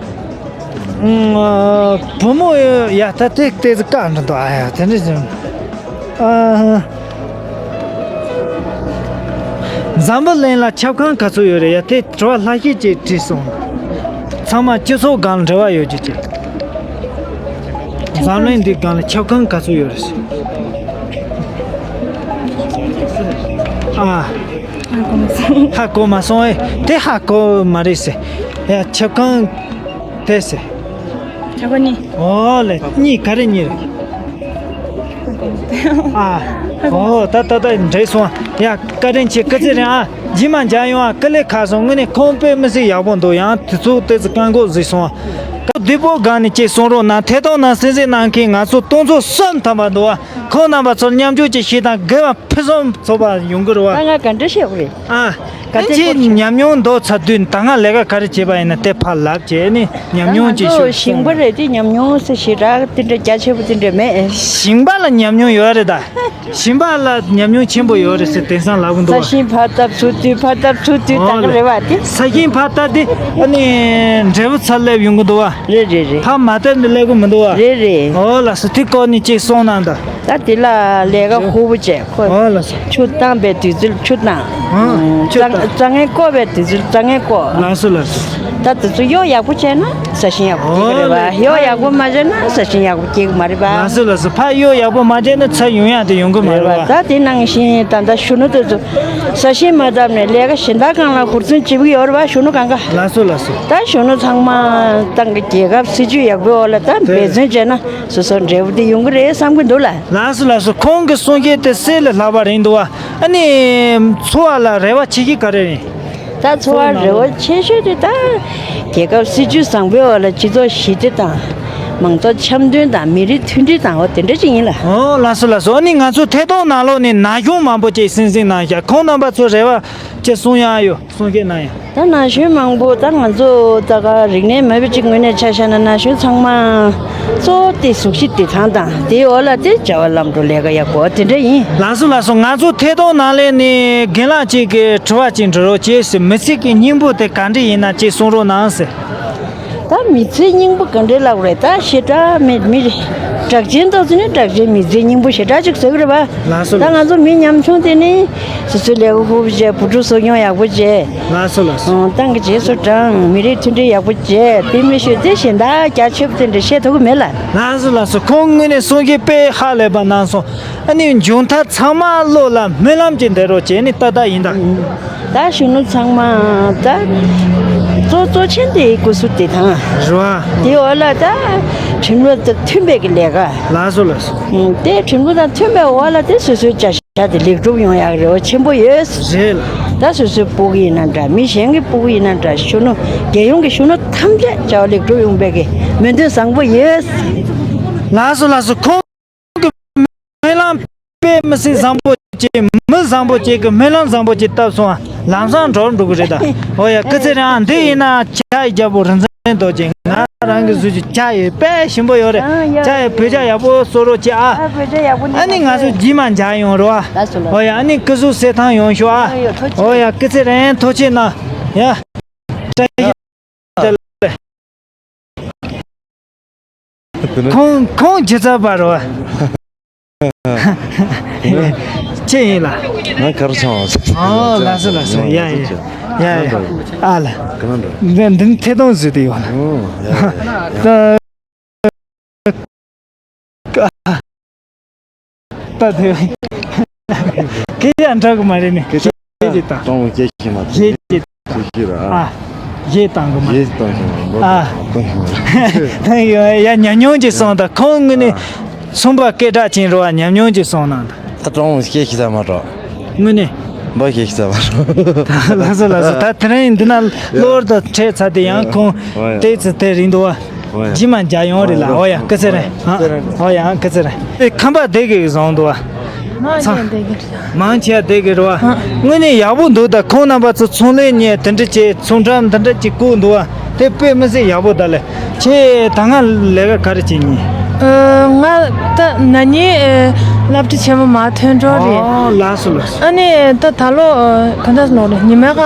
ཨ། བུ་མོ་ཡ་ད་དེ་ལྟས་ཀ་འདྲ་འདུག་ཨ་ཡ་དེ་འདྲ་ཅིག་ཨ། འཛམ་བུ་གླིང་ལ་ཆབ་ཁང་ག་ཚོད་ཡོད་རེད་ཡ། དེ་དྲི་བ་ལྷག་ཤས་ཅིག་དྲིས་སོང་། ཚང་མ་སྤྱི་ཚོགས་སྒང་ལ་འབྲེལ་བ་ཡོད་རྒྱུ་ཅིག་འཛམ་གླིང་འདི་སྒང་ལ་ཆབ་ཁང་ག་ཚོད་ཡོད་རེད་ཟེར། ཨ། ཧ་གོ་མ་སོང་། ཧ་གོ་མ་སོང་ཨེ། དེ་ཧ་གོ་མ་རེད་ཟེར། ཡ་ཆབ་ཁང་དེ་ཟེར། ཆབ་ཁང་གཉིས། ཨོ་ལེ་གཉིས་ག་རེ་གཉིས་རེད། ཨ། ཨོ་ད་ད་ད་འགྲིག་སོང་། ཡ་བཀའ་དྲིན་ཆེ། སྐུ་ཚེ་རིང་ཨ། རྗེས་མ་མཇལ་ཡོང་ཨ། དཀའ་ལས་ཁག་སོང་། དངོས་གནས་ཁོང་དཔེ་མི་སྲིད་ཡག་པོ་འདུག་ཡང་དུས་ཚོད་དེ་ཚོ་བཀག་འགོག་བཟོས་སོང་། ཀ་བདེ་པོ་སྒང་ནས་ཅིག་གསུང་རོགས་གནང་། ཐད་གཏོང་ནང་གསན་གཟིགས་གནང་མཁན་ང་ཚོ་སྟོང་ཚོ་གསུམ་ཐམ་པ་འདུག་བ། ཁོང་རྣམ་པ་ཚོར་མཉམ་ཞུགས་ཅིག་བྱེད་དང་། དགེ་བ་ཕུན་སུམ་ཚོགས་པ་ཡོང་གི་རེད་བ། ད་ང་ག་འདྲ་བཤད་དགོས་རེད། ཨ། ག་ཨ་ཚོད་ཁྱེད་སྐོར་ཉམས་མྱོང་འདུག་ཚར་དུས་ད་ང་ལས་ཀ་ག་རེ་བྱེད་པ་ཡིན་ན་དེ་ཕར་ལབ་བྱས་ནས་ཉམས་མྱོང་ཅིག་ཤོད། ཞིང་པ་རེད་དེ་ཉམས་མྱོང་ཟེར་ཞེ་དྲག་དེ་འདྲ་རྒྱ་ཆེ་པོ་དེ་འདྲ་མེད། ཞིང་པ་ལ་ཉམས་མྱོང་ཡོད་རེད་ད། ཞིང་པ་ལ་ཉམས་མྱོང་ཆེན་པོ་ཡོད་རེད་ཟེར་དེང་སང་ལབ་གི་འདུག་བ། ས་ཞིང་ཕར་བཏབ་ཚུར་བཏུས་ཕར་བཏབ་ཚུར་བཏུས་ཨོ་བཏང་གི་རེད་བ་དེ། ས་ཞིང་ཕར་བཏབ་དེ་ཨ་ནི་འབྲས་བུ་ཚར་སླེབས་ཡོང་གི་འདུག་བ། རེད་རེད་རེད། ཕར་མ་བཏབ་ནས་སླེབས་གི་མི་འདུག་བ། རེད་རེད། ཨོ་ལགས་སོ། དེ་སྐོར་ནས་ཅིག་གསུང་གནང་དང་། ད་དེ་ལ་ལས་ཀ་ཧུ་པོ་བྱས་ཁོ། ཨོ་ལགས་སོ། ཆུ་བཏང་པའི་དུས་ཚོད་ཆུ་བཏང་། ཨང་། ཆུ་རྩྭ་བཏང་། རྩྭ་ངན་བཀོག་པའི་དུས་ཚོད་རྩྭ་ངན་བཀོག་ལགས་སོ་ལགས་སོ། ད་དེ་ཚོ་གཡོག་ཡག་པོ་བྱས་ན་ས་ཞིང་ཡག་པོ་སྐྱེ་གི་རེད་བ། ཨོ་ལགས། གཡོག་ཡག་པོ་མ་བྱས་ན་ས་ཞིང་ཡག་པོ་སྐྱེ་གི་མ་རེད་བ། ལགས་སོ་ལགས་སོ། ཕར་གཡོག་ཡག་པོ་མ་བྱས་ན་ཚ་ཡོང་ཡག་དེ་ཡོང་གི་མ་རེད་རེད་བ། བ། ད་དེ་ནང་བཞིན་ད་ལྟ་གཞོན་ནུ་དེ་ཚོ་ས་ཞིང་མ་བཏབ་ནས་ལས་ཀ་གཞན་དག་སྒང་ལ་ཧུར་བརྩོན་བྱེད་ཀྱི་ཡོད་རེད་བ། གཞོན་ནུ་གང་ག་ལགས་སོ་ལགས་སོ། ད་གཞོན་ནུ་ཚང་མ་ཏང་གི་རྒྱལ་ཁབ་སྲིད་ཇུས་ཡག་པོའི་འོག་ལ་ད་འབད་བརྩོན་བྱས་ན་སོ་སོ་འབྲས་བུ་དེ་ཡོང་གི་རེད་བསམ་གི་འདུག་ལ། ལགས་སོ་ལགས་སོ། ཁོང་གི་གསུང་བཤད་དེ་གསེར་ལས་ལྷག་པ་རེད་འདུག་བ། ཨ་ནི་འཚོ་བ་ལ་རེ་བ་ཆེ་ཤོས་ག་རེ་རེད། ད་འཚོ་བ་རེ་བ་ཆེ་ཤོས་དེ་ད་རྒྱལ་ཁབ་སྲིད་ཇུས་བཟང་པོའི་འོག་ལ་སྤྱི་ཚོགས་ཞི་བདེ་དང་། མང་ཚོགས་འཆམ་མཐུན་དང་མི་རིགས་མཐུན་སྒྲིལ་དང་འོ་དེ་འདྲ་ཅིག་ཡིན་ལ། ཨོ་ལགས་སོ་ལགས་སོ། ཨ་ནི་ང་ཚོ་ཐད་གཏོང་ནང་ལོགས་ནས་ན་གཞོན་མང་པོ་ཅིག་གསན་གཟིགས་གནང་ཤག་ཁོང་རྣམ་པ་ཚོ་རེ་བ་ཅིག་གསུང་ཡག་ཡོད། གསུང་བཤད་གནང་ཡག་ད་ན་གཞོན་མང་པོ་ད་ང་ཚོ་ད་ག་རིག་གནས་མེད་པ་ཅིག་ངོས་ནས་ཆ་བཞག་ན་ན་གཞོན་ཚང་མ་གཙོ་བོ་དེ་གཟུགས་གཞི་བདེ་ཐང་དང་དེའི་འོག་ལ་དེ་བྱ་བ་ལམ་འགྲོ་ལས་ཀ་ཡག་པོ་དེ་འདྲ་ཡིན། ལགས་སོ་ལགས་སོ། ང་ཚོ་ཐད་གཏོང་ནང་ལས་ནས་རྒན་ལགས་ཅིག་གིས་དྲི་བ་ཅིག་འདྲི་རོགས་བྱེད་ཟེར། མི་ཚེ་གི་སྙིང་པོ་དེ་ག་འདྲ་ཡིན་ན་ཅིག་གསུང་རོགས་གནང་ཟེར། ད་མི་ཚེའི་སྙིང་པོ་ག་འདྲའི་ལབ་རེད། ད་ཞེ་དྲག་མི་མི་གྲགས་ཅན་ཏོག་ཙི་ནི་གྲགས་ཅན་མི་ཚེའི་སྙིང་པོ་ཞེ་དྲག་ཅིག་ཟེར་གི་རེད་པ། ལགས་སོ། ད་ང་ཚོ་མི་ཉམ་ཆུང་དེ་ནི་སོ་སོའི་ལས་ཀ་ཧུར་པོ་བྱས། བུ་ཕྲུག་གསོ་སྐྱོང་ཡག་པོ་བྱས། ལགས་སོ་ལགས་སོ། ཨང་། ཏང་གི་རྗེས་སུ་འབྲང་། མི་རིགས་མཐུན་སྒྲིལ་ཡག་པོ་བྱས། དེ་མི་ཤོད་དེ་གཞན་དག་རྒྱ་ཆེ་པོ་དེ་འདྲ་བཤད་ཐུབ་ཀྱི་མེད་ལ། ལགས་སོ་ལགས་སོ། ཁོང་དངོས་གནས་གསུང་བཤད་དཔེ་ཧ་ལས་པ་གནང་སོང་། ཨ་ནི་མཇུག་མཐར་ཚང་མ་བློ་ལ་སྨོན་ལམ་ཅིག་འདེབས་རོགས་བྱས་ནས་ཏག་ཏག་ཡིན་ད། ད་གཞོན་ནུ་ཚང་མ་ད་གཙོ་གཙོ་ཆེན་དེ་སྐུ་གཟུགས་བདེ་ཐང་རེད་བ། དེའི་འོག་ལ་ད་ཁྲིམས་ལུགས་དང་མཐུན་པའི་གི་ལས་ཀ། ལགས་སོ་ལགས་སོ། ཨུམ། དེ་ཁྲིམས་ལུགས་དང་མཐུན་པའི་འོག་ལ་དེ་སོ་སོའི་བྱ་བཞག་དེ་ལེགས་གྲུབ་ཡོང་ཡག་རེ་བ་ཆེན་པོ་ཡོད། རེད་ལགས། ད་སོ་སོའི་སྤུ་གུ་ཡིན་ན་འདྲ། མི་གཞན་གྱི་སྤུ་གུ་ཡིན་ན་འདྲ། གཞོན་ནུ་རྒྱལ་ཡོངས་ཀྱི་གཞོན་ནུ་ཐམས་ཅད་བྱ་བ་ལེགས་གྲུབ་ཡོང་པའི་གི་སྨོན་འདུན་བཟང་པོ་ཡོད། ལགས་སོ་ལགས་སོ། ཁོང་སྨོན་ལམ་དཔེ་མི་སྲིད་བཟང་པོ་ཅིག་མི་བཟང་པོ་ཅིག་གིས་སྨོན་ལམ་བཟང་པོ་ཅིག་བཏབ་སོང་། ལམ་སང་འགྲོ་འགྲོ་གི་རེད་ད། ཨོ་ཡ་སྐུ་ཚེ་རིང་། འདི་ཡིན་ན་ཇ་ཡི་རྒྱལ་པོ་རིག་འཛིན་རྡོ་རྗེ། ང་རང་གི་གཟུགས་ཀྱི་ཇ་ཡི་དཔེ་ཞིམ་པོ་ཡོད་རེད། ཨ་ཡ། ཇ་ཡི་བོད་ཇ་ཡག་པོ་གསོལ་རོགས་བྱེད་ཨ། ཨ་བོད་ཇ་ཡག་པོ་ནི། ཨ་ནི་ང་ཚོ་རྗེས་མ་མཇལ་ཡོང་རོགས་ཨ། ལགས་སོ་ལགས། ཨོ་ཡ། ཨ་ནི་སྐུ་གཟུགས་གསལ་ཐང་ཡོང་ཤོག་ཨ། ཨ་ཡ་ཐུགས་རྗེ་ཆེ། ཨོ་ཡ་སྐུ་ཚེ་རིང་། ཐུགས་རྗེ་གནང་། ཡ། བཀྲ་ཤིས་བདེ་ལེགས། ཁོང་ཁོང་ཇི་ཙམ་པ་རོ། ཅི་ཡིན་ལ། ང་གར་ཆང་བ། ཨོ་ལགས་སོ་ལགས་སོ། ཡ་ཡ་ཡ་ཡ། ཨ་ལ། ག་ན་འགྲོ། འདི་འདི་ཐད་གཏོང་བཟོས་ཏེ་ཡོད་ལ། ཨོ་ཡ་ཡ། ད་ད་དེ་སྐད་ཆ་འདྲ་གི་མ་རེད་ནི། སྐད་ཆ་སྐད་ཅིག་དང་། སྤྲང་བོ་སྐད་ཅིག་མ་རེད། སྐད་ཅིག་ཞིག་ར། ཨ། གཞས་བཏང་གི་མ་རེད། གཞས་བཏང་གི་མ་རེད། ཨ། བཏང་གི་མ་རེད། ད་ཡ་ཉམས་མྱོང་ཅིག་སོང་། ད་ཁོང་དངོས་གནས་ཨ། གསུངས་པ་སྐད་གྲགས་ཅན་རེད་བ། ཉམས་མྱོང་ཅིག་སོང་ན་ད། ད་སྤྲང་བོ་སྐད་ཤེས་ས་མ་རེད། དངོས་གནས། འབའ་སྐད་ཤེས་ས་མ་རེད། ད་ལགས་སོ་ལགས་སོ། ད་དེ་རིང་འདི་ན་གློ་བུར་དུ་འཕྲད་ཚར་དུས་ཡང་ཁོང་ཨ་ཡ། ཏོག་ཙམ་དེ་རིང་འདུག་བ། ཨོ་ཡ། རྗེས་མ་མཇལ་ཡོང་རེད་ལ། ཨོ་ཡ་སྐུ་ཚེ་རིང་། ཨོ་ཡ་སྐུ་ཚེ་རིང་། ཨེ་ཁམས་པ་བསྡད་གི་བཟང་འདུག་བ། མང་ཆེ་བསྡད་གི་རེད། མང་ཆེ་བསྡད་གི་རེད་བ། དངོས་གནས་ཡག་པོ་འདུག་ད་ཁོང་རྣམ་པ་ཚོ་ཚོང་ལས་གཉེར་དེ་འདྲ་བྱས། ཚོང་འགྲམ་འདི་འདྲ་ཅིག་བཀོད་འདུག་བ། དེ་དཔེ་མི་སྲིད་ཡག་པོ་ད་ལས། ཁྱེད་ད་སྔ་ལས་ཀ་ག་རེ་བྱེད་མྱོང་། ཨ། ང་ད་ན་ནིང་ཨ་སློབ་གྲྭ་ཆེན་མོ་མར་ཐོན་འགྲོ་རེད། ཨོ་ལགས་སོ་ལགས་སོ། ཨ་ནི་ད་ད་ལོ་ཨ་ག་འདྲ་ལོ་རེད། ཉི་མ་ག་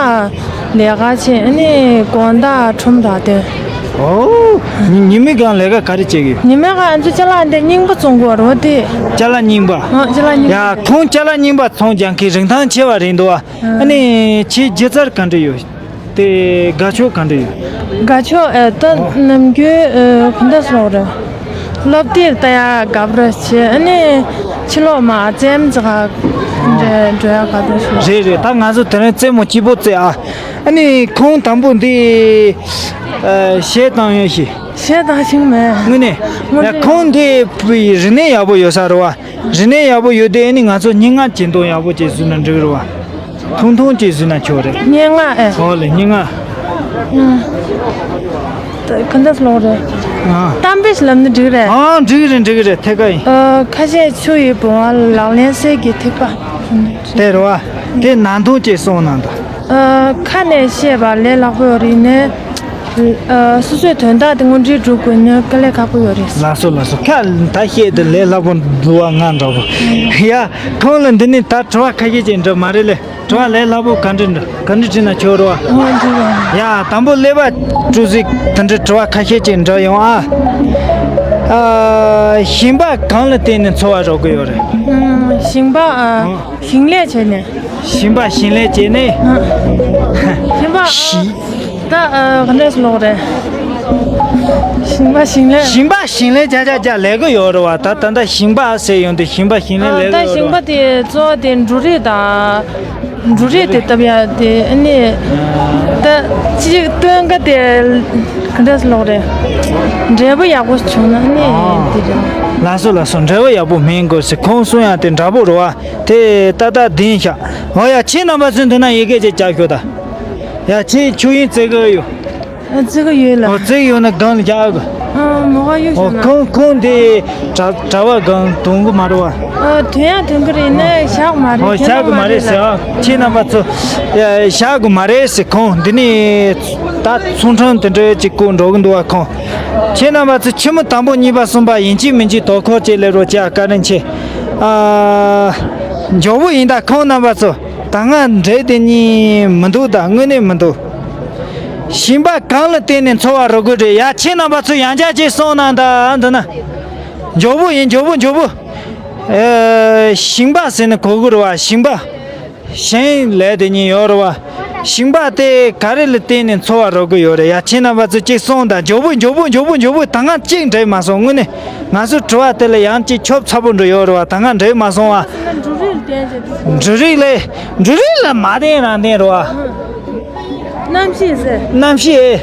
ལས་ཀ་བྱས། ཨ་ནི་དགོང་དག་ཁྲོམ་ར་ཐོན། ཨོ། ཉི་མའི་སྒང་ལས་ཀ་ག་རེ་བྱེད་ཀྱི་ཡོད། ཉི་མའི་སྒང་ང་ཚོ་ཅ་ལག་འདི་རྙིང་པ་བཙོང་གི་ཡོད་རེད་བ་དེ། ཅ་ལག་རྙིང་པ། ཨ་ཅ་ལག་རྙིང་པ། ཡ་ཁོང་ཅ་ལག་རྙིང་པ་ཚོང་རྒྱག་མཁན་རིན་ཐང་ཆེ་བ་རེད་འདུག་ཨ། ཨ་ནི་ཁྱེད་སྒྱུ་རྩལ་ག་འདྲ་ཡོད། དེ་དགའ་ཕྱོགས་ག་འདྲ་ཡོད། དགའ་ཕྱོགས་ཨེ་ད་ནམ་རྒྱུན་ཨེ་ག་འདྲ་ཟེར་རེད། སློབ་དེབ་ལྟ་ཡག་དགའ་པོ་ར་བྱེད། ཨ་ནི་ཕྱི་ལོགས་མར་རྩེད་མོ་རྩེ་ག་འདྲ་འགྲོ་ཡག་དགའ་པོ་ར་བྱེད། རེད་རེད། ད་ང་ཚོ་དེ་རིང་རྩེད་མོ་སྐྱིད་པོ་རྩེ་ཨ། ཨ་ནི་ཁོང་དང་པོ་འདི་ཨེ་གཞས་བཏང་ཡོད་ཤི། གཞས་བཏང་ཤེས་མེད། དངོས་གནས། དངོས་ཡ་གནས། ཁོང་འདི་རིག་གནས་ཡག་པོ་ཡོད་ས་རེད་བ། རིག་གནས་ཡག་པོ་ཡོད་དེ་ཨ་ནི་ང་ཚོ་སྙན་ངག་གཅིག་འདོན་ཡག་པོ་ཅིག་བཟོས་ན་འགྲིག་རེད་བ། ཐུང་ཐུང་ཅིག་བཟོས་ན་ཆོག་རེད། སྙན་ངག་ཨེ། ཨོ་ལེ་སྙན་ངག་ཨ། ད་ག་འདྲ་ལོག་རེད། ཨ། གཏམ་དཔེ་ཞིག་ལབ་ན་འགྲིག་རེད། ཨ་འགྲིག་རེད་འགྲིག་རེད་ཐད་ཀ་ཡིན། ཨ་ཁ་ཤས་ཆུ་ཡི་བུང་བ་ལག་ལེན་གསེར་གྱི་ཐིགས་པ། དེ་རེད་བ། དེ་ནང་དོན་ཅིག་གསུངས་གནང་དང་། ཨ་ཁ་ནས་བཤད་པ་ལས་སླ་པོ་ཡོད་རེད་ནས། ཨ་སོ་སོའི་དོན་དག་དེ་དངོས་འབྲེལ་སྒྲུབ་དགོས་ན་དཀའ་ལས་ཁག་པོ་ཡོད་རེད། ལགས་སོ་ལགས་སོ། ཁ་ད་བཤད་དེ་ལས་སླ་པོ་འདུག་བ་ང་འདྲ་པོ། ཡ་ཁོང་ལ་འདི་ནས་ད་དྲི་བ་ཁ་ཤས་ཅིག་འདྲི་མ་རེད་ལེ། དྲི་བ་ལས་སླ་པོ་ག་འདྲ་འདྲི་ག་འདྲ་དྲིས་ན་ཆོག་རེད་བ། ཡ་དང་པོ་ཀླད་པ་གྲུ་གཟིགས་དེ་འདྲ་དྲི་བ་ཁ་ཤས་ཅིག་འདྲི་ཡོང་ཨ། ཨ་ཞིང་པ་གང་ལ་བརྟེན་ནས་འཚོ་བ་རོལ་གི་ཡོད་རེད། ཨ་ཞིང་པ་ཨ་ཞིང་ལས་བྱས་ནས། ཞིང་པ་ཞིང་ལས་བྱས་ནས། ཨ་ཞིང་པ་ཞིང་། ད་ཨ་ག་འདྲས་ལོག་རེད། ཞིང་པ་ཞིང་ལས། ཞིང་པ་ཞིང་ལས་བྱ་བྱ་བྱ་ལས་གི་ཡོད་རེད་བ། ད་ད་ད་ཞིང་པ་ཟེར་ཡོང་དུས་ཞིང་པ་ཞིང་ལས་ལས་གི་ད་ཡོད་ཞིང་རེད་པ་བ། དེ་གཙོ་བོ་དེ་འབྲུ་རིགས་དང་། འབྲུ་རིགས་དེ་བཏབ་ཡ་དེ་ཨ་ནི། ད་ཅིག་སྟོན་ཀ་དེ་ག་འདྲས་ལོག་རེད། འབྲས་བུ་ཡག་པོ་བྱུང་ན་ཨ་ནི་དེ་རེད། ལགས་སོ་ལགས་སོ། འབྲས་བུ་ཡག་པོ་སྨིན་དགོས་ཟེར་ཁོང་གསུང་ཡ་དེ་འདྲ་པོ་རེད་བ། དེ་ཏག་ཏག་བདེན་ཤག་འོ་ཡ་ཁྱེད་རྣམ་པ་ཚོས་འདི་ན་ཡི་གེ་ཅིག་བརྒྱབ་ཤོག་ད། ཡ་ཁྱེད་ཆོས་དབྱིངས་བརྩི་གི་ཡོད། ཨ་བརྩི་གི་ཡོད་ལ། ཨོ་བརྩི་གི་ཡོད་ན་སྒང་ལ་བཞག་གི། ཨ་མོ་ག་ཡོད་ཨོ་ཤོད་ན། ཁོང་ཁོང་དེ་གྲྭ་གྲྭ་བ་སྒང་དོན་གི་མ་རེད་བ། ཨ་དོན་ཡ་དོན་གི་རེད་ནས་བཞག་མ་རེད། ཨོ་ཁྱེད་བཞག་གི་མ་མ་རེད་རེད་ཟེར་ལ། ཨ་ཁྱེད་རྣམ་པ་ཚོ་ཡ་བཞག་གི་མ་རེད་ཟེར། ཁོང་འདི་ནས་ད་ཚོང་ཁྲོམ་དེ་འདྲ་ཅིག་བསྐོར་འགྲོ་གི་འདུག་བ། ཁོང་ཁྱེད་རྣམ་པ་ཚོ་ཆུ་མོ་དང་པོ་གཉིས་པ་གསུམ་པ་ཡིན་གཅིག་མིན་གཅིག་དོ་ཁུར་ཅིག་སླེབས་རོགས་བྱ། བཀའ་དྲིན་ཆེ། ཨ་མགྱོགས་པོ་ཡིན། ད་ཁོང་རྣམ་པ་ཚོ་ད་སྔ་འདྲེ་དེ་གཉིས་མི་འདུག་ད་དངོས་གནས་མི་འདུག་ཞིང་པ་གང་ལ་བརྟེན་ནས་འཚོ་བ་རོལ་དགོས་རེད། ཡ་ཁྱེད་རྣམ་པ་ཚོ་ཡང་བསྐྱར་ཅིག་གསུངས་གནང་དང་། འདི་ན་མགྱོགས་པོ་ཡིན། མགྱོགས་པོ་མགྱོགས་པོ། ཨེ་ཞིང་པ་ཟེར་ནས་གོ་དགོས་རེད་བ། ཞིང་པ། ཞིང་ལས་དེ་གཉིས་ཡོད་རེད་བ། ཞིང་པ་དེ་ག་རེ་ལ་བརྟེན་ནས་འཚོ་བ་རོལ་གི་ཡོད་རེད། ཡ་ཁྱེད་རྣམ་པ་ཚོ་གཅིག་གསུངས་དང་། མགྱོགས་པོ་མགྱོགས་པོ་མགྱོགས་པོ་མགྱོགས་པོ། ད་སྔ་གཅིག་འགྲིག་མ་སོང་། དངོས་གནས་ང་ཚོའི་དྲི་བ་དེ་ལ་ཡང་གཅིག་ཆོབ་ཚ་པོ་འགྲོ་ཡོད་རེད་བ། ད་སྔ་འགྲིག་མ་སོང་བ། འབྲུ་རིགས་ལ་བརྟེན་བྱས་འདུག་འབྲུ་རིགས་ལས། འབྲུ་རིགས་ལ་མ་བརྟེན་རང་བརྟེན་རེད་བ། གནམ་གཤིས་ཟེར། གནམ་གཤིས་ཨེ།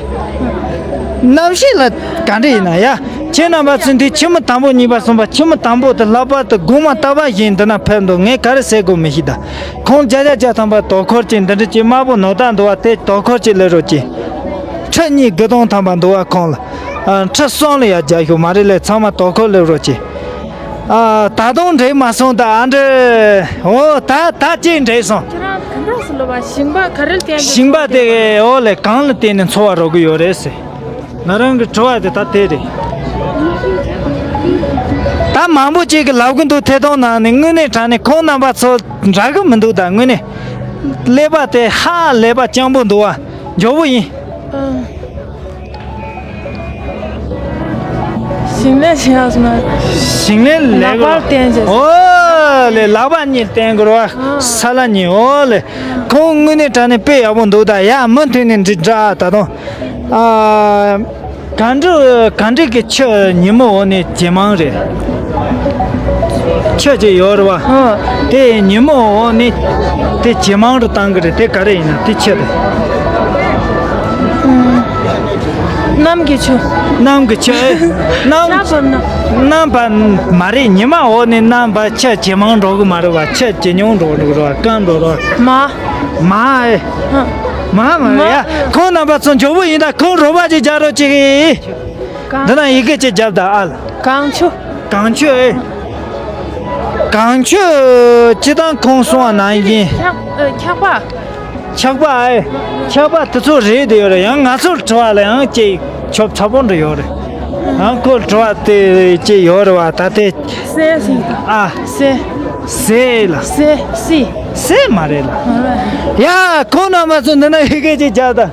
གནམ་གཤིས་ལ་ག་འདྲ་ཡིན་ན་ཡ། ཁྱེད་རྣམ་པ་ཚོ་འདི་ཆུ་མོ་དང་པོ་གཉིས་པ་གསུམ་པ། ཆུ་མོ་དང་པོ་དེ་ལྷག་པར་དུ་དགོང་མོ་རྟག་པར་བཞིན་འདི་ན་ཕེབས་འདུག་ངས་ག་རེ་ཟེར་དགོས་མི་ཤེས་ད། ཁོང་བརྒྱ་ཆ་བརྒྱ་ཐམ་པ་དོ་ཁུར་གྱིས་འདི་འདྲ་ཅིག་དམར་པོ་ནོར་བཏང་འདུག་བ། དེ་དོ་ཁུར་གྱིས་སླེབས་རོགས་གྱིས། ཁྲི་གཉིས་དགུ་སྟོང་ཐམ་པ་འདུག་བ། ཁོང་ལ་ཨ་ཁྲི་གསུམ་ལ་ཡར་རྒྱག་ཤོག་མ་རེད་ལས་ཚང་མ་དོ་ཁུར་སླེབས་རོགས་གྱིས། ཨ་ད་དུང་འགྲིག་མ་སོང་ད། ཨ་འདྲ། འོ་ད་ད་ཅིག་འགྲིག་སོང་། ཁྱེད་རང་ག་འདྲ་སེ་ལབ་པ། ཞིང་པ་ག་རེ་བརྟེན་ནས། ཞིང་པ་དེ་འོ་ལས་གང་ལ་བརྟེན་ནས་འཚོ་བ་རོལ་གི་ཡོད་རེད་ཟེར། ང་རང་གི་དྲི་བ་དེ་ད་དེ་རེད། ད་མང་པོ་ཅིག་གིས་ལབ་གི་འདུག་ཐད་གཏོང་ནང་ནས། དངོས་གནས་དྲང་གནས་ཁོང་རྣམ་པ་ཚོ་འདྲ་གི་མི་འདུག་ད་དངོས་གནས་ཀླད་པ་དེ་ཧ་ལས་པ་སྤྱང་པོ་འདུག་བ། མགྱོགས་པོ་ཡིན། ཨ། ཞིང་ལས་བྱེད་ཡག་སོང་ན། ཞིང་ལས་ལས་ལག་པར་བརྟེན་བྱས། ཨོ་ལེ། ལག་པ་གཉིས་བརྟེན་དགོས་རེད་བ། ཨ། ས་ལ་གཉིས། ཨོ་ལེ། ཁོང་དངོས་གནས་དྲང་གནས་དཔེ་ཡག་པོ་འདུག་ད་ཡ་མུ་མཐུད་ནས་འགྲིག་འདྲ་ད་དུང་། ཨ། ག་འདྲ་ག་འདྲ་གི་ཆུ་ཉིན་མོ་འོག་ནས་ཇེ་མང་རེད། ཆུ་ཅིག་ཡོད་རེད་བ། ཨ། དེ་ཉིན་མོ་འོག་ནས་དེ་ཇེ་མང་རུ་བཏང་གི་རེད། དེ་ག་རེ་ཡིན་ན་དེ་ཆུ་དེ། གནམ་གྱི་ཆུ། གནམ་གྱི་ཆུ་ཨེ། གནམ། ཤར་བབས་ན། གནམ་བབས་མ་རེད། ཉི་མ་འོག་ནས་གནམ་བབས། ཆུ་ཇེ་མང་འགྲོ་གི་མ་རེད་བ། ཆུ་ཇེ་ཉུང་འགྲོ་འགྲོ་གི་རེད་བ། སྐམ་འགྲོ་རེད་བ། མ། མ་ཨེ། ཨ། མ་མ་རེད་ཡ། མ། ཁོང་རྣམ་པ་ཚོ་མགྱོགས་པོ་ཡིན་ད། ཁོང་རོགས་པ་ཅིག་རྒྱག་རོགས་གྱིས། གང་། འདི་ན་ཡི་གེ་ཅིག་བརྒྱབ་ད་ཨ་ལ། གངས་ཆུ། གངས་ཆུ་ཨེ། གངས་ཆུ་སྤྱིར་བཏང་ཁོང་གསུང་བ་ནང་བཞིན། འཁྱག་ཨ། འཁྱག་པ། འཁྱག་པ་ཨེ། འཁྱག་པ་དེ་ཚོ་རེད་དེ་ཡོད་རེད། ཡང་ང་ཚོར་དྲི་བ་ལ་ཡང་ཅིག་ཆོབ་ཚ་པོ་འདྲ་ཡོད་རེད། ཡང་ཁོ་དྲི་བ་དེ་ཅིག་ཡོད་རེད་བ། ད་དེ། སེ་ཟེར། ཨ། སེ། ཟེ་ལ། སེ། སི། སེ་མ་རེད་ལ། ཡ་ཁོང་རྣམ་པ་ཚོ་འདི་ན་ཡི་གེ་ཅིག་བརྒྱབ་ད།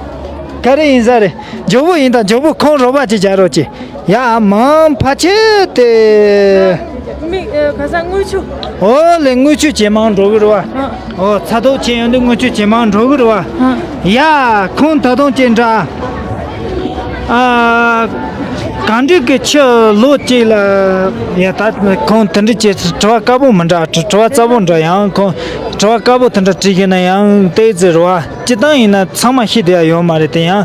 ག་རེ་ཡིན་ས་རེད། མགྱོགས་པོ་ཡིན་ད། མགྱོགས་པོ་ཁོང་རོགས་པ་ཅིག་རྒྱག་རོགས་གྱིས། ཡ་མང་ཕལ་ཆེར་དེ། མིག་ཨ། ཁ་སང་དངུལ་ཆུ། ཨོ་ལེ། དངུལ་ཆུ་ཇེ་མང་འགྲོ་གི་རེད་བ། ཨ། ཨོ་ཚ་ཐོག་ཆེ་ཡོང་དུས་དངུལ་ཆུ་ཇེ་མང་འགྲོ་གི་རེད་བ། ཨ། ཡ་ཁོང་ད་དུང་ཅི་འདྲ། ཨ། གང་འགྲིག་གི་ཕྱི་ལོ་གཅིག་ལ། ཡ་ད་ཁོང་དེ་འདྲ་བྱས། དྲི་བ་དཀར་པོ་མི་འདྲ། དྲི་བ་རྩ་པོ་འདྲ། ཡང་ཁོང་དྲི་བ་དཀར་པོ་དེ་འདྲ་དྲིས་ཤེ་ན་ཡང་ཏོག་ཙམ་རེད་བ། སྤྱིར་བཏང་ཡིན་ན་ཚང་མ་ཤེས་བསྡད་ཡ་ཡོད་མ་རེད་དེ། ཡང་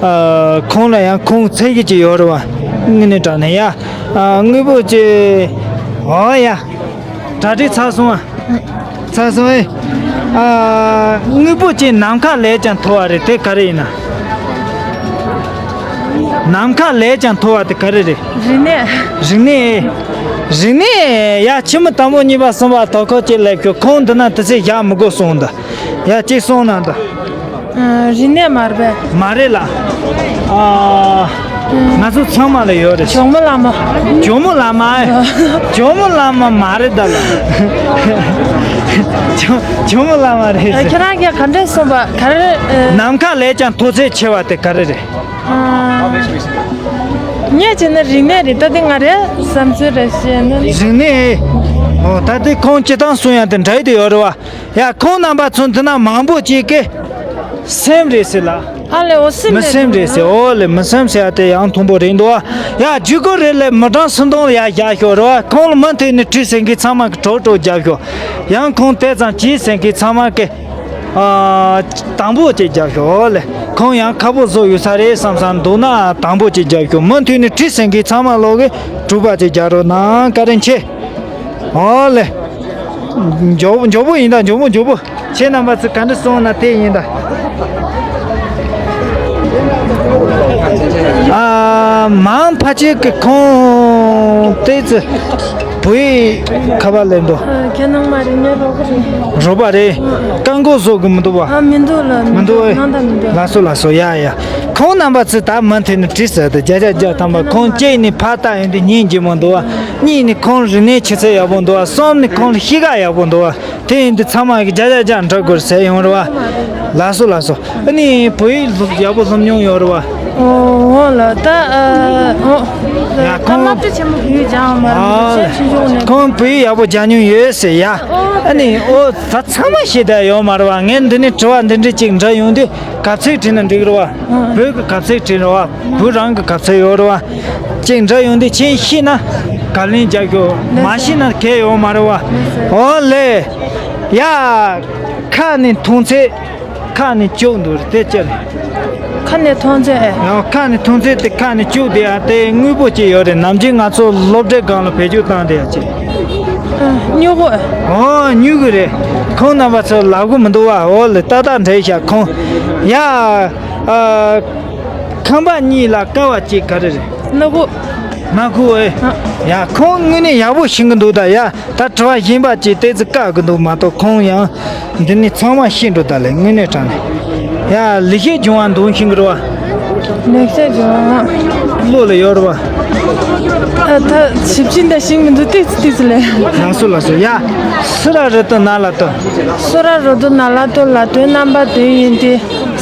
ཨ། ཁོང་ལ་ཡང་ཁོང་ཚད་གཞི་ཅིག་ཡོད་རེད་བ། དངོས་གནས་དྲང་གནས་ཡ། ཨ། དངོས་པོ་ཅིག་ཨོ་ཡ། གྲ་སྒྲིག་ཚར་སོང་ཨ། ཚར་སོང་ཨེ། ཨ། དངོས་པོ་ཅིག་ནམ་མཁའ་ལས་ཀྱང་མཐོ་བ་རེད། དེ་ག་རེ་ཡིན་ན། ནམ་མཁའ་ལས་ཀྱང་མཐོ་བ་དེ་ག་རེ་རེད། རིག་གནས། རིག་གནས། རིག་གནས་ཡ། ཁྱི་མོ་དང་པོ་གཉིས་པ་གསུམ་པ་དོ་ཁོ་ཅིག་སླེབས་ཤོག་ཁོང་འདི་ན་དུས་ཚོད་བཞག་མི་དགོས་གསུངས་འདུག་ཡ་གཅིག་གསུངས་ན་འདུག་ཨ། རིག་གནས་མ་རེད་པས། མ་རེད་ལ། ཨ། ང་ཚོ་ཚང་མ་ལ་ཡོད་རེད། ཇོ་མོ་བླ་མ། ཇོ་མོ་བླ་མ། ཇོ་མོ་བླ་མ་མ་རེད་ད་ལ། ཇོ་ཇོ་མོ་བླ་མ་རེད་ཟེར། ཁྱེད་རང་གིས་ག་འདྲས་གསུངས་པ་ག་རེ། ཨ། ནམ་མཁའ་ལས་ཀྱང་མཐོ་ཚད་ཆེ་བ་དེ་ག་རེ་རེད། ཨ། ངས་བྱས་ན་རིག་གནས་རེད། ད་དེ་ང་རེད་བསམ་ཚུལ་རེད་ཞེས་ན། རིག་གནས། ཨོ་ད་དེ་ཁོང་སྤྱིར་བཏང་གསུང་ཡ་དེ་འདྲ་ཡི་དེ་ཡོད་རེད་བ། ཡ་ཁོང་རྣམ་པ་ཚོ་འདི་ན་མང་པོ་ཅིག་གིས་སེམས་རེད་ཟེར་ལ། ཨ་ལེ། འོ་སེམས་མི་རེད། སེམས་རེད་ཟེར། འོ་ལེ། མི་སེམས་ཟེར་ཡ་དེ་ཡང་མཐོན་པོ་རེད་འདུག་ཨ། ཡ་ཇུས་འགོད་རེད་ལེ། མི་གྲངས་སུམ་སྟོང་ལ་ཡ་བཞག་ཤོག་རེད་བ། ཁོང་ལ་མུ་མཐུད་ནས་དྲི་ཟེར་མཁན་ཚང་མ་གི་གྲོགས་གྲོགས་རྒྱབ་ཤོག་ཡང་ཁོང་དེ་ཙམ་གྱིས་ཟེར་མཁན་ཚང་མ་གི། ཨ། དང་པོ་ཅིག་རྒྱབ་ཤོག་ཨོ་ལེ། ཁོང་ཡང་ཁག་པོ་བཟོ་ཡོད་ས་རེད་བསམ་བསམ་འདུག་ན་དང་པོ་ཅིག་རྒྱབ་ཤོག་མུ་མཐུད་ནས་དྲི་ཟེར་མཁན་ཚང་མ་ལོག་གི་དྲུག་པ་ཅིག་རྒྱག་རོགས་གནང་། བཀའ་དྲིན་ཆེ། ཨོ་ལེ། མགྱོགས་པོ་མགྱོགས་པོ་ཡིན་ད། མགྱོགས་པོ་མགྱོགས་པོ། ཁྱེད་རྣམ་པ་ཚོས་ག་འདྲ་གསུངས་ན་དེ་ཡིན་ད། ཨ། མང་ཕལ་ཆེར་གི་ཁོང་དེ་ཚོ་བོད་ཡིག་ཁ་པར་ལེན་འདུག་ཁྱེད་ནང་མ་རེད། ངའི་རོགས་པ་རེད། རོགས་པ་རེད། རྐང་འཁོར་བཟོ་གི་མི་འདུག་བ། ཨ། མི་འདུག་ལ། མི་མི་འདུག་འདུག་ཨེ། ནང་ད་མི་འདུག་ལགས་སོ་ལགས་སོ། ཡ་ཡ། ཁོང་རྣམ་པ་ཚོས་ད་མུ་མཐུད་ནས་དྲི་ཟེར་དུ་བརྒྱ་ཆ་བརྒྱ་ཐམ་པ། ཁོང་གཅིག་ནས་ཕར་ལྟ་ཡོང་དུས་སྙིང་རྗེ་མོ་འདུག་བ། གཉིས་ནས་ཁོང་རིག་གནས་ཆུ་ཚད་ཡག་པོ་འདུག་བ། གསུམ་ནས་ཁོང་ལ་གཤིས་ཀ་ཡག་པོ་འདུག་བ། དེ་ཡིན་དུས་ཚང་མ་གི་བརྒྱ་ཆ་བརྒྱ་འགྲོ་དགོས་ཟེར་ཡོང་རེད་བ། ལགས་སོ་ལགས་སོ། ཨ་ནི་བོད་ཡིག་སློབ་ཡག་པོ་སློབ་མྱོང་ཡོད་རེད་བ། ཨོ་ལ་ད། ཨོ། ཡ་ད་ཁོང་། སློབ་གྲྭ་ཆེན་མོ་བོད་ཡིག་སྦྱངས་མ་རེད། ཨ་ཆེ་ཆུང་ཆུང་ནས། ཁོང་བོད་ཡིག་ཡག་པོ་སྦྱང་མྱོང་ཡོད་ཟེར་ཡ། ཨ་ནི་ཨོ་ད་ཚང་མ་ཤེས་བསྡད་ཡོད་མ་རེད་བ། ངས་འདི་ནས་དྲི་བ་འདི་འདྲ་ཅིག་འདྲི་ཡོང་དུས་གབ་ཚིག་བྲིས་ན་འགྲིག་རེད་བ། བོད་ཀྱི་གབ་ཚིག་བྲིས་རེད་བ། བོད་རང་གི་གབ་ཚིག་ཡོད་རེད་བ། ཅིག་འདྲི་ཡོང་དུས་ཁྱེད་ཤེས་ན་བཀའ་ལན་རྒྱག་ཤོག་མ་ཤེས་ན་གལ་ཡོད་མ་རེད་བ། ཨོ་ལེ། ཡ། ཁ་ནས་མཐོང་ཚད། ཁ་ནས་བཅུག་འདུག་དེ་ཅི་རེད། ཁ་ནས་མཐོང་ཚད། ཡང་ཁ་ནས་མཐོང་ཚད་དེ་ཁ་ནས་བཅུག་དེ་ཡ་དེ་དངོས་པོ་ཅིག་ཡོད་རེད། ནམ་རྒྱུན་ང་ཚོ་སློབ་གྲྭའི་སྒང་ལ་བེད་སྤྱོད་བཏང་དེ་ཡ་ཅིག་སྨྱུ་གུ། ཨོ་སྨྱུ་གུ་རེད། ཁོང་རྣམ་པ་ཚོ་ལབ་གི་མི་འདུག་བ། ཨོ་ལེ། ཏག་ཏག་འདྲ་ཤག་ཁོང་། ཡ། ཨ། ཁང་པ་གཉིས་ལ་ཀ་བ་གཅིག་ག་རེ་རེད། སྣ་ཁུག་སྣ་ཁུག་ཨེ། ཡ་ཁོང་དངོས་གནས་ཡག་པོ་ཤེས་གི་འདུག་ད་ཡ། ད་དྲི་བ་གཞན་པ་ཅིག་ཏོག་ཙམ་བཀག་གི་འདུག་མ་གཏོགས་ཁོང་ཡང་འདི་ནས་ཚང་མ་ཤེས་འགྲོ་ད་ལེ། དངོས་གནས་དྲང་གནས། ཡ་ལེགས་བཤད་ལྗོན་དབང་འདོན་ཤེས་གི་རེད་བ། ལེགས་བཤད་ལྗོན་དབང་། བློ་ལ་ཡོད་རེད་བ། ཨ་ད་ཞིབ་ཅིང་ད་ཤེས་མི་འདུག་ཏོག་ཙམ་ཏོག་ཙམ་ལེ། ལགས་སོ་ལགས་སོ། ཡ། སུ་ར་རི་ཏི་ན་ལ་ཏི། སུ་ར་རི་ཏི་ན་ལ་ཏི་ལ་དོན་རྣམ་པ་བདུན་ཡིན་ཏེ།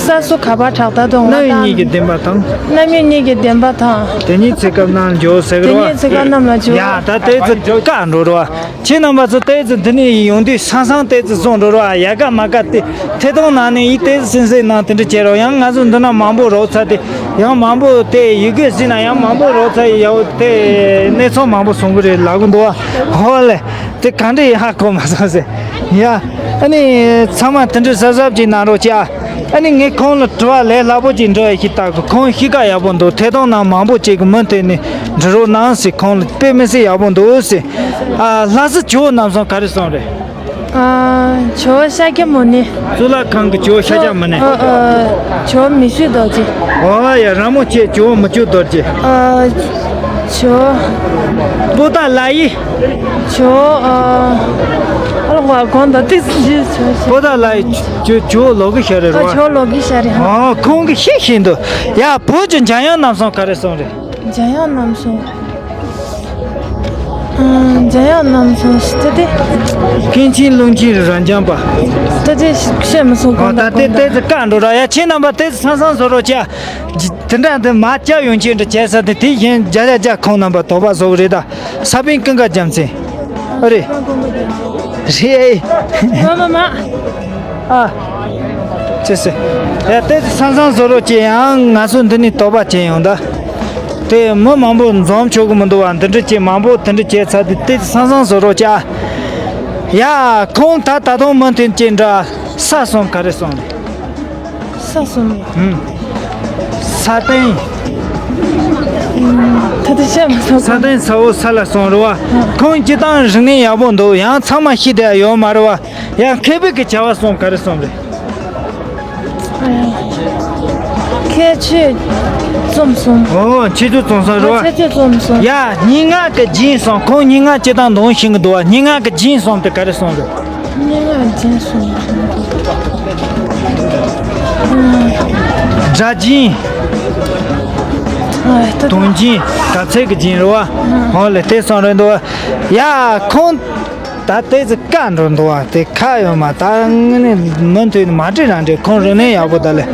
ས་སུ་ག་པ་དྲག་ད་དོ་ང་རྣམ་དབྱེ་གཉིས་ཀྱི་བདེན་པ་དང་། རྣམ་དབྱེ་གཉིས་ཀྱི་བདེན་པ་དང་། དེ་ཉིད་ཚེ་སྐབས་རྣམས་ལ་འཇོག་ཟེར་གི་རེད་བ། དེ་ཉིད་ཚེ་སྐབས་རྣམས་ལ་འཇོག་ཡ་ད་ཏོག་ཙམ་བཀག་འགྲོ་རེད་བ། ཁྱེད་རྣམ་པ་ཚོ་ཏོག་ཙམ་འདི་ནས་ཡོང་དུས་སང་སང་ཏོག་ཙམ་བཟོ་འགྲོ་རེད་བ། ཡ་ག་མ་ག་དེ་ཐད་གཏོང་ནང་ནས་ཡིད་ཏོག་ཙམ་སེམས་སེམས་ནང་དེ་འདྲ་བྱེད་རོགས། ཡང་ང་ཚོ་འདི་ན་མང་པོ་རོགས་ཚ་དེ་ཡང་མང་པོ་དེ་ཡི་གེ་གཟིགས་ན་ཡང་མང་པོ་རོགས་ཚ་ཡི་ཡ་བོ་དེ་གནས་ཚང་མང་པོ་སོང་གི་རེད་ལབ་གི་འདུག་བ། ཧོ་ལེ། དེ་ག་འདྲ་ཡིན་ཧ་གོ་མ་སོང་ཟེར། ཡ། ཨ་ནི་ཚང་མ་དེ་འདྲ་གཟབ་གཟབ་ཅིག་གནང་རོགས་བྱ། ཨ་ནི་ངས་ཁོང་ལ་དྲི་བ་ལས་སླ་པོ་ཅིག་འདྲི་བ་ཞིག་བཏང་གི། ཁོང་གཤིས་ཀ་ཡག་པོ་འདུག་ཐད་གཏོང་ནང་མང་པོ་ཅིག་གི་མུ་མཐུད་ནས་འབྲི་རོགས་གནང་ཟེར། ཁོང་ལ་དཔེ་མི་སྲིད་ཡག་པོ་འདུག་ཟེར། ཨ་ལྷ་ས་ཇོ་བོ་རྣམ་གསུམ་ག་རེ་གསུངས་རེད། ཨ་ཇོ་བོ་ཤཱཀྱ་མུ་ནེ། གཙུག་ལག་ཁང་གི་ཇོ་བོ་ཤཱཀྱ་མུ་ནེ། ཨ་ཨ་ཇོ་བོ་མི་བསྐྱོད་རྡོ་རྗེ། ཨོ་ཡ་ར་མོ་ཆེ་ཇོ་བོ་མི་བསྐྱོད་རྡོ་རྗེ། ཨ་ཇོ་བོ། པོ་ཏཱ་ལ་ཡི། ཇོ་བོ། ཨ་ཨ་ལ་ཧོ་གོང་དུ་ཏིག་ཙི་ཇོ་བོ། པོ་ཏཱ་ལ་ཡི་ཇོ་ཇོ་བོ་ལོ་གི་ཤ་རེད་ཨ་རོ། ཇོ་བོ་ལོ་གི་ཤ་རེད་ཧ། ཨོ་ཁོང་གི་ཤེས་བཞིན་དུ། ཡ་བོད་ཀྱི་འཇམ་དབྱངས་རྣམ་གསུམ་ག་རེ་གསུངས་རེད། འཇམ་དབྱངས་རྣམ་གསུམ། འཇམ་དབྱངས་རྣམ་གསུམ་ཞིག་ཏུ་དེ། ཀུན་མཁྱེན་ཀློང་ཆེན་རབ་འབྱམས་པ། ཏུ་དེ་བཤད་མི་སོང་གང་ད་ལྟ་ལྟེ་ཏེ་ཙི་བཀའ་འགྲོ་ར་ཡ་ཁྱེད་རྣམ་པ་ཏེ་ཙི་ཚང་ཚང་བཟོ་རོགས་བྱ། དེ་འདྲ་འདི་མ་བཅའ་ཡོང་ཁྱེད་འདྲ་བྱས་ས་དེ་དེ་བཞིན་རྒྱ་རྒྱ་རྒྱ་ཁོང་རྣམ་པ་དོགས་པ་བཟོ་གི་རེད་ད། ས་པན་ཀུན་དགའ་རྒྱལ་མཚན། ཨ་རེད། རེད། མ་མ་མ། ཨ། ཅི་ཟེར། ཡ་ཏེ་ཙི་ཚང་ཚང་བཟོ་རོགས་བྱེད་ཡང་ང་ཚོ་འདི་ནས་དོགས་པ་བྱེད་ཡོང་ད། དེ་མི་མང་པོ་འཛོམས་ཆོག་གི་མི་འདུག་བ། འདི་འདྲ་ཅིག་མང་པོ་དེ་འདྲ་བྱས་ཚར་དུས་ཏེ་ཙི་ཚང་ཚང་བཟོ་རོགས་བྱ། ཡ་ཁོང་ད་ད་དུང་མུ་མཐུད་ཅིག་འདྲ་ས་གསུམ་ག་རེ་གསུངས་རེད། ས་གསུམ། ཧུམ། ས་སྟེང་། ད་ལྟ་བཤད་མ་ཐུབ། ས་སྟེང་ས་འོག་ས་ལ་གསུངས་རེད་བ། ཁོང་སྤྱི་བཏང་རིག་གནས་ཡག་པོ་འདུག་ཡང་ཚང་མ་ཤེས་བསྡད་ཡོད་མ་རེད་བ། ཡང་མཁས་པའི་གི་བྱ་བ་གསུམ་ག་རེ་གསུངས་རེད། ཁྱད་ཆོས་རྩོམ་གསུམ། ཨོ་ཁྱེད་ཚོ་རྩོམ་སོང་རེད་བ། ཁྱད་ཆོས་རྩོམ་གསུམ། ཡ་སྙན་ངག་གི་རྒྱན་གསུམ། ཁོང་སྙན་ངག་སྤྱི་བཏང་འདོན་ཤེས་ཀྱི་འདུག་བ། སྙན་ངག་གི་རྒྱན་གསུམ་དེ་ག་རེ་གསུངས་རེད། སྙན་ངག་རྒྱན་གསུམ། སྒྲ་རྒྱན། ཨ་ད་དོན་རྒྱན་གབ་ཚིག་གི་རྒྱན་རེད་བ། ཨོ་ལེ་དེ་གསུངས་རེད་འདུག་བ། ཡ་ཁོང་ད་ཏེ་ཙི་བཀའ་འགྲོ་འདུག་བ། དེ་ཁ་ཡོད་མ་ད་དངོས་གནས་མུ་མཐུད་ནས་མ་བྲིས་རང་བྲིས། ཁོང་རིག་གནས་ཡག་པོ་ད་ལེ།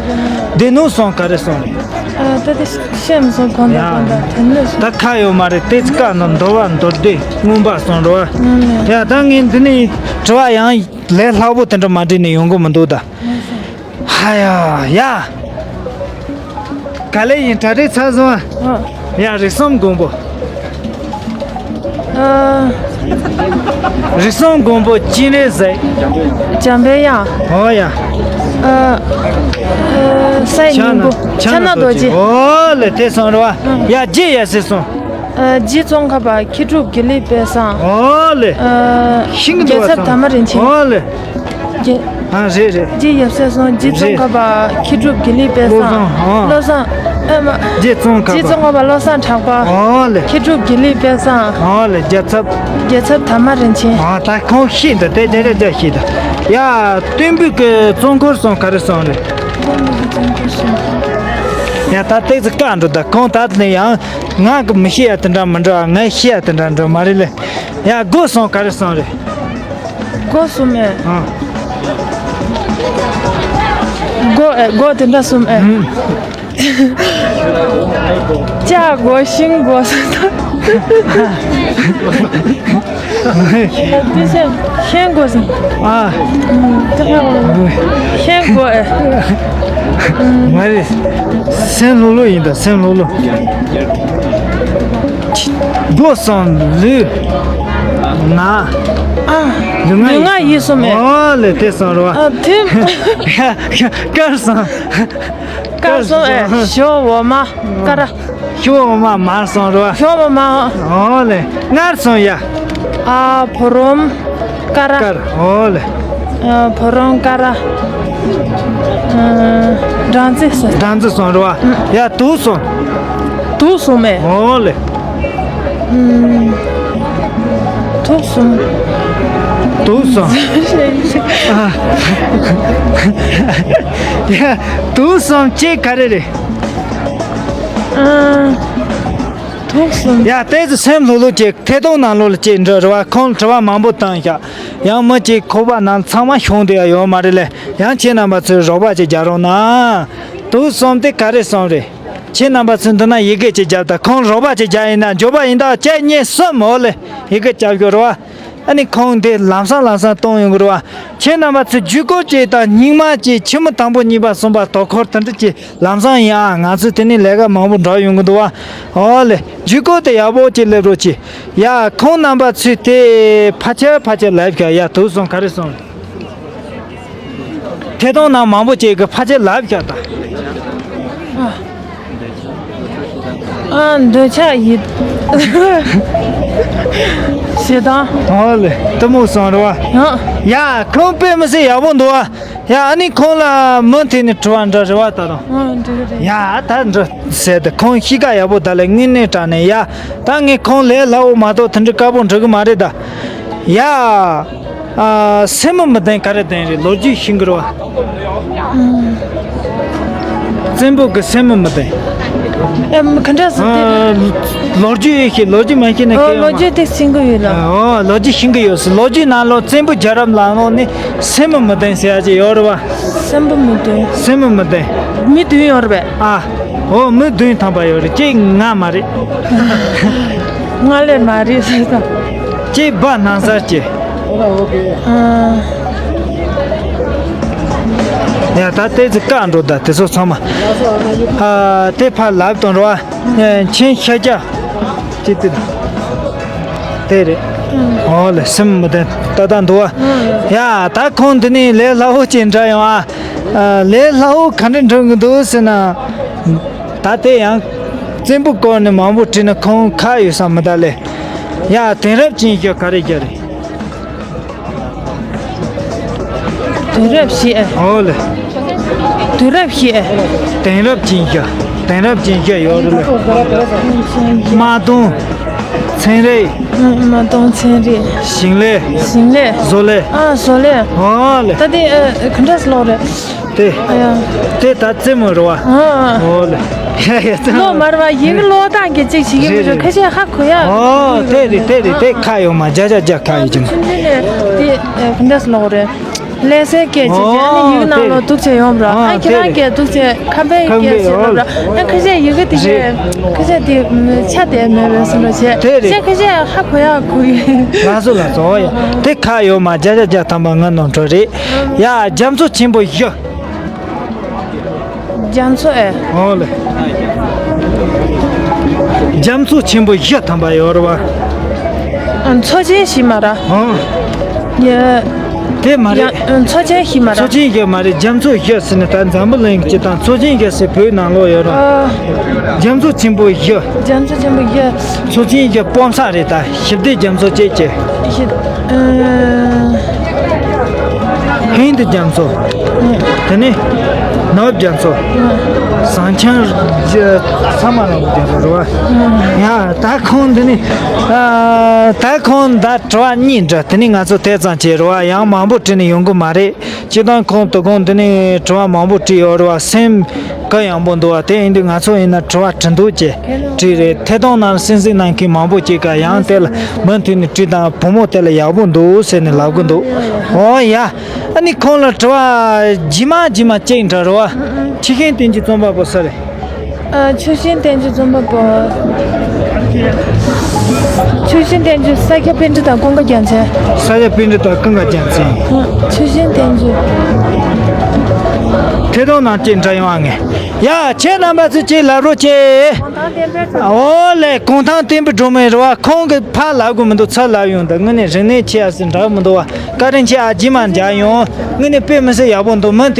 སྡེ་སྣོད་གསུམ་ག་རེ་གསུངས་རེད། ཨ་ད་དེ་བཤད་མི་སོང་གང་ཡ། ད་གང་ད་དེ་ནས་ད་ཁ་ཡོད་མ་རེད། ཏེ་ཙི་བཀའ་འདི་མདོ་བ་མདོ་སྡེ་མངོན་པ་གསུངས་རེད་བ། ཡ་ད་ངས་འདི་ནས་དྲི་བ་ཡང་ལས་སླ་པོ་དེ་འདྲ་མ་དྲིས་ནས་ཡོང་གི་མི་འདུག་ད། ཧ་ཡ་ཡ། ག་ལེ་ཡིན་གྲ་སྒྲིག་ཚར་སོང་ཨ། ཡ་རིགས་གསུམ་མགོན་པོ། ཨ། རིགས་གསུམ་མགོན་པོ་སྤྱན་རས་གཟིགས། འཇམ་པའི་དབྱངས། ཨོ་ཡ། ཨ། ཨ། སའི་ཕྱག་ན་སྙིང་པོ་ཕྱག་ན་རྡོ་རྗེ། ཨོ་ལེ་དེ་གསུངས་རེད་བ། ཡ་རྗེ་ཡབ་སྲས་གསུངས། ཨ། རྗེ་ཙོང་ཁ་པ་མཁས་གྲུབ་དགེ་ལེགས་དཔལ་བཟང་། ཨོ་ལེ། ཨ། ཤིང་གི་རྒྱལ་ཚབ་དར་མ་རིན་ཆེན། ཨོ་ལེ། རྗེ། ཨ་རེད་རེད། རྗེ་ཡབ་སྲས་གསུམ། རྗེ་ཙོང་ཁ་པ་མཁས་གྲུབ་དགེ་ལེགས་དཔལ་བཟང་། བློ་བཟང་། ཨ། བློ་བཟང་། ཨ་མ། རྗེ་ཙོང་ཁ་པ། རྗེ་ཙོང་ཁ་པ་བློ་བཟང་གྲགས་པ། ཨོ་ལེ། མཁས་གྲུབ་དགེ་ལེགས་དཔལ་བཟང་། ཨོ་ལེ་རྒྱལ་ཚབ། རྒྱལ་ཚབ་དར་མ་རིན་ཆེན། ཨ་ད་ཁོང་ཤེས་འདུག་དེ་དེ་རེད་དེ་ཤེས་འདུག་ཡ་སྟོན་པའི་གི་གཙོ་འཁོར་གསུམ་ག་རེ་གསུངས་རེད། ཡ་ད་ཏེ་ཙི་བཀའ་འགྲོ་ད་ཁོང་ད་དེ་ནས་ཡང་ང་གི་མི་ཤེས་ཡ་དེ་འདྲ་མི་འདྲ་བ། ངས་ཤེས་ཡ་དེ་འདྲ་འདྲ་མ་རེད་ལེ། ཡ་སྒོ་གསུམ་ག་རེ་གསུངས་རེད། སྒོ་གསུམ་ཨེ། ཨ། སྒོ་ཨེ་སྒོ་དེ་འདྲ་གསུམ་ཨེ། ཨུམ། ལྕགས་སྒོ་ཤིང་སྒོ་ཟེར་ད། དེ་ཤིང་སྒོ་ཟེར། ཨ། ཨུམ། དེ་ཧ་གོ། ཤིང་སྒོ་ཨེ། ཨུམ། མ་རེད། སེམས་ལྷོད་ལྷོད་ཡིན་ད་སེམས་ལྷོད་ལྷོད། སྒོ་གསུམ་ལུས་ངག་ཨ། ལུས་ངག་ཡིད་གསུམ། ཨོ་ལེ་དེ་གསུངས་རེད་བ། ཨ་དེ། དཀར་གསུམ། དཀར་གསུམ་ཨེ། ཞོ་འོ་མ་ཀ་ར། ཞོ་འོ་མ་མར་གསུངས་རེད་བ། ཞོ་འོ་མ། ཨོ་ལེ། མངར་གསུམ་ཡ། ཨ་བུ་རམ། ཀ་ར། ཀར། ཨོ་ལེ། ཨ་བུ་རམ་ཀ་ར། ཨ་སྦྲང་རྩི་གསུམ། སྦྲང་རྩི་གསུངས་རེད་བ། ཡ་དུག་གསུམ། དུག་གསུམ་ཨེ། ཨོ་ལེ། ཨུམ། དུག་གསུམ། དུག་གསུམ། ཨ། ཡ་དུག་གསུམ་གཅིག་ག་རེ་རེད། ཨ། དུག་གསུམ། ཡ་ཏོག་ཙམ་སེམས་ལྷོད་ལྷོད་བྱེད། ཐད་གཏོང་ནང་ལོགས་ལ་བྱེད་འདྲ་རེད་བ། ཁོང་དྲི་བ་མང་པོ་བཏང་ཤག་ཡང་མི་གཅིག་ཁོག་པ་ནང་ཚང་མ་ཤོང་བསྡད་ཡ་ཡོད་མ་རེད་ལེ། ཡང་ཁྱེད་རྣམ་པ་ཚོས་རོགས་པ་ཅིག་རྒྱག་རོགས་གནང་། དུག་གསུམ་དེ་ག་རེ་གསུམ་རེད། ཁྱེད་རྣམ་པ་ཚོས་འདི་ན་ཡི་གེ་ཅིག་རྒྱབ་དང་། ཁོང་རོགས་པ་ཅིག་རྒྱག་ཡིན་ན་འབྱོར་པ་ཡིན་ད། གཅིག་གཉིས་གསུམ། འོ་ལེ། ཡི་གེ་རྒྱབ་ཤོག་རེད་བ། ཨ་ནི་ཁོང་འདི་ལམ་སང་ལམ་སང་གཏོང་ཡོང་གི་རེད་བ། ཁྱེད་རྣམ་པ་ཚོས་ཇུས་འགོད་ཅིག་དང་། སྙིང་མ་ཅིག་ཆི་མོ་དང་པོ་གཉིས་པ་གསུམ་པ་དོ་ཁུར་དེ་འདྲ་ཅིག་ལམ་སང་ཡིན་ཨ། ང་ཚོས་དེ་ནས་ལས་ཀ་མང་པོ་འགྲོ་ཡོང་གི་འདུག་བ། ཨོ་ལེ། ཇུས་འགོད་དེ་ཡག་པོ་ཅིག་སླེབས་རོགས་གྱིས། ཡ་ཁོང་རྣམ་པ་ཚོས་དེ་ཕལ་ཆེར་ཕལ་ཆེར་ལབ་ཤག་ཡ་དུག་གསུམ་ག་རེ་གསུམ་རེད། ཐད་གཏོང་ནང་མང་པོ་ཅིག་གིས་ཕལ་ཆེར་ལབ་ཤག་ད། ཨ། འདོད་ཆགས་ཡིད། ཞེ་སྡང་། ཨོ་ལེ། གཏི་མུག་གསུམ་རེད་བ། ཡང་། ཡ་ཁོང་དཔེ་མི་སྲིད་ཡག་པོ་འདུག་བ། ཡ་ཨ་ནི་ཁོང་ལ་མུ་མཐུད་ནས་དྲི་བ་འདྲི་རེ་བ་ད་དང་། ཨ་འདྲི་གི་རེད། ཡ་ད་འདྲི་ཟེར་ཏེ་ཁོང་གཤིས་ཀ་ཡག་པོ་ད་ལེ། དངོས་གནས་དྲང་གནས་ཡ། ད་ངས་ཁོང་ལས་སླ་བོ་མ་གཏོགས་དེ་འདྲ་དཀའ་པོ་འདྲི་གི་མ་རེད་ད། ཡ། ཨ། སེན་མོ་མི་ལྡན་ག་རེ་ལྡན་རེད། ལོ་རྒྱུས་ཤེས་ཀྱི་རེད་བ། བཙན་པོ་གི་སེན་མོ་མི་ལྡན། ཨ། ག་འདྲ་ཟེར་དེ། ཨ། ལོ་རྒྱུས་ཤེས། ལོ་རྒྱུས་མ་ཤེས་ན། ཨོ། སྐད་ཡོད་མ། ལོ་རྒྱུས་དེ་ཤེས་ཀྱི་ཡོད་ལ། ཨོ། ལོ་རྒྱུས་ཤེས་ཀྱི་ཡོད་ཟེར། ལོ་རྒྱུས་ནང་ལོགས་བཙན་པོ་རྒྱལ་རབས་ནང་ལོགས་ནས་སྲིན་མོ་མི་ལྡན་ཟེར་ཡ་ཅིག་ཡོད་རེད་བ། སྲིན་པོ་མི་བདུན། སྲིན་མོ་མི་བདུན། མི་བདུན་ཡོད་རེད་པས། ཨ། ཨོ། མི་བདུན་ཐམ་པ་ཡོད་རེད། གཅིག་ང་མ་རེད། ང་ལས་མ་རེད་ཟེར་ད། གཅིག་བ་ནང་སར་གྱི། ཨ། ཡ། ད་ལྟའི་ཚེ་བཀག་འགྲོ། ད་དེ་ཚོ་ཚང་མ། ཨ། དེ་ཕར་ལབ་དང་རོ། ཨ། མཆན་ཤ་རྒྱགས་ཅིག་དེ། དེ་རེད། ཨོ་ལེ། སྲིན་མི་ལྡན་ཏག་ཏག་འདུག་བ། ཡ། ད་ཁོང་འདི་ནས་ལས་སླ་བོ་ཅིག་འདྲ་ཡོང་ཨ། ཨ། ལས་སླ་བོ་ག་འདྲ་འགྲོ་གི་འདུག་ཟེར་ན། ད་དེ་ཡང་བཙན་པོའི་སྐོར་ནས་མང་པོ་བྲིས་ན་ཁོང་ཁག་ཡོད་ས་མི་གདའ་ལེ། ཡ། དེང་རབས་ཅན་བཞི་ག་རེ་བཞི་རེད། དུས་རབས་བཞི། ཨོ་ལེ། དུས་རབས་བཞི། དེང་རབས་ཅན་བཞི། དེང་རབས་ཅན་བཞི་ཡོད་རེད་ལེ། དམག་དོན། ཚན་རིག་དམག་དོན། ཚན་རིག་ཞིང་ལས། ཞིང་ལས། བཟོ་ལས། ཨ། བཟོ་ལས། ཨོ་ལེ། ད་དེ། ཨ། ག་འདྲ་ལོག་རེད། དེ། ཨ་ཡ། དེ་ད་རྩེད་མོ་རེད་བ། ཨ། ཨོ་ལེ། ཡ་ཡ། རྩེད་མོ། ལོ་མར་བ་ཡིན་ལོ་དང་གི་ཅིག་ཞིག་ཡིན་མི་རེད། རེད། ཁ་ཤས་ཧ་གོ་ཡ། ཨོ། དེ་རེད། དེ་རེད། དེ་ཁ་ཡོད་མ། བརྒྱ་ཆ་བརྒྱ་ཁ་ཡོད་ཀྱི་མ། ཆུང་ཆུང་ནས་དེ། ཨ། ག་འདྲ་ལོག་རེད། ལྷ་སའི་སྐད་ཅིག་བྱས་ནས་ཡུལ་ནང་ལོག་འདུག་བྱས་ཡོང་བ་ར། ཨ། ཁྱེད་རང་སྐད་འདུག་བྱས་ཁམས་པའི་སྐད་ཅིག་ལབ་ར། ཨ། ཁ་ཤས་ཡི་གེ་དེ་གས། ཁ་ཤས་དེ་ཆ་དེ་མེད་པའི་བཟོ་འདྲ་བྱས། དེ་རེད། ཁ་ཤས་ཁ་ཤས་ཧ་གོ་ཡ་གོ་ཡི། ལགས་སོ་ལགས་སོ། ཨོ་ཡ། དེ་ཁ་ཡོད་མ། བརྒྱ་ཆ་བརྒྱ་ཐམ་པ་ང་ནོར་འཁྲུལ་རེད། ཡ། རྒྱ་མཚོ་ཆེན་པོ་བཞི། རྒྱ་མཚོ། ཨེ། ཨོ་ལེ། རྒྱ་མཚོ་ཆེན་པོ་བཞི་ཐམ་པ་ཡོད་རེད་བ། ཨ། མཚོ་ཆེན་བཞི་མ་ར། ཨོ། ཡ། དེ་མ་རེད། ཡ། མཚོ་ཆེན་བཞི་མ་ར། མཚོ་ཆེན་བཞི་མ་རེད། རྒྱ་མཚོ་བཞི་ཟེར་ནས་ད་འཛམ་བུ་གླིང་གི་དང་མཚོ་ཆེན་བཞི་ཟེར་བོད་ནང་ལོགས་ཡོད་ར། ཨ། རྒྱ་མཚོ་ཆེན་པོ་བཞི། རྒྱ་མཚོ་ཆེན་པོ་བཞི། མཚོ་ཆེན་བཞི་སྤོམ་ས་རེད། ད་ཞི་བདེ་རྒྱ་མཚོ་བཅས་ཀྱི། ཞི། ཨ། ཧིན་རྡུ་རྒྱ་མཚོ། དེ་ནས་ནོར་བུ་རྒྱ་མཚོ། ཟངས་ཆེན་རྒྱ། ས་མ་ར་བུ་རྒྱ་མཚོ་རེད་བ། ཡ། ད་ཁོང་འདི་ནས། ཨ། ད་ཁོང་ད་དྲི་བ་གཉིས་འདྲི། དེ་ནས་ང་ཚོ་དེ་ཙམ་བྱས་རེད་བ། ཡང་མང་པོ་དྲིས་ནས་ཡོང་གི་མ་རེད། སྤྱིར་བཏང་ཁོང་དོ་དགོང་འདི་ནས་དྲི་བ་མང་པོ་དྲིས་ཡོད་རེད་བ། སེམས་གུ་ཡངས་པོ་འདུག་བ། དེ་ཡིན་དུས་ང་ཚོ་ཡིན་ན་དྲི་བ་དྲི་འདུག་ཅེས་དྲིས་རེད། ཐད་གཏོང་ནང་སེམས་གཟིགས་གནང་མཁན་མང་པོ་ཅིག་ག་ཡང་དེ་ལ་མུ་མཐུད་ནས་དྲིས་དང་། བུ་མོ་དེ་ལ་ཡག་པོ་འདུག་ཟེར་ནས་ལབ་གི་འདུག། ཨོ་ཡ། ཨ་ནི་ཁོང་ལ་དྲི་བ་རྗེས་མ་རྗེས་མ་གཅིག་འདྲི་རོགས། ཆུ་ཤིང་བསྟན་འགྱུར་རྩོམ་པ་པོ་སུ་རེད། ཨ། ཆུ་ཤིང་བསྟན་འགྱུར་རྩོམ་པ་པོ། ཆུ་ཤིང་བསྟན་འགྱུར་ས་སྐྱ་པཎྜི་ཏ་ཀུན་དགའ་རྒྱལ་མཚན། ས་སྐྱ་པཎྜི་ཏ་ཀུན་དགའ་རྒྱལ་མཚན། ཨ། ཆུ་ཤིང་བསྟན་འགྱུར། ཐད་གཏོང་ནང་གཅིག་འདྲི་ཡོང་ཨ་ངས། ཡ། ཁྱེད་རྣམ་པ་ཚོས་གཅིག་ལབ་རོགས་གྱིས། ཨོ་ལེ། གུང་ཐང་བསྟན་པའི་སྒྲོན་མེ་རེད་བ། ཁོང་གིས་ཕར་ལབ་དགོས་མི་འདུག་ཚུར་ལབ་ཡོང་། ད་དངོས་གནས་རིག་གནས་ཆེ་ཡ་ཟེར་འདྲ་མི་འདུག་བ། བཀའ་དྲིན་ཆེ་ཨ། རྗེས་མ་མཇལ་ཡོང་། དངོས་གནས་དཔེ་མི་སྲིད་ཡག་པོ་འདུག། མུ་མཐུད།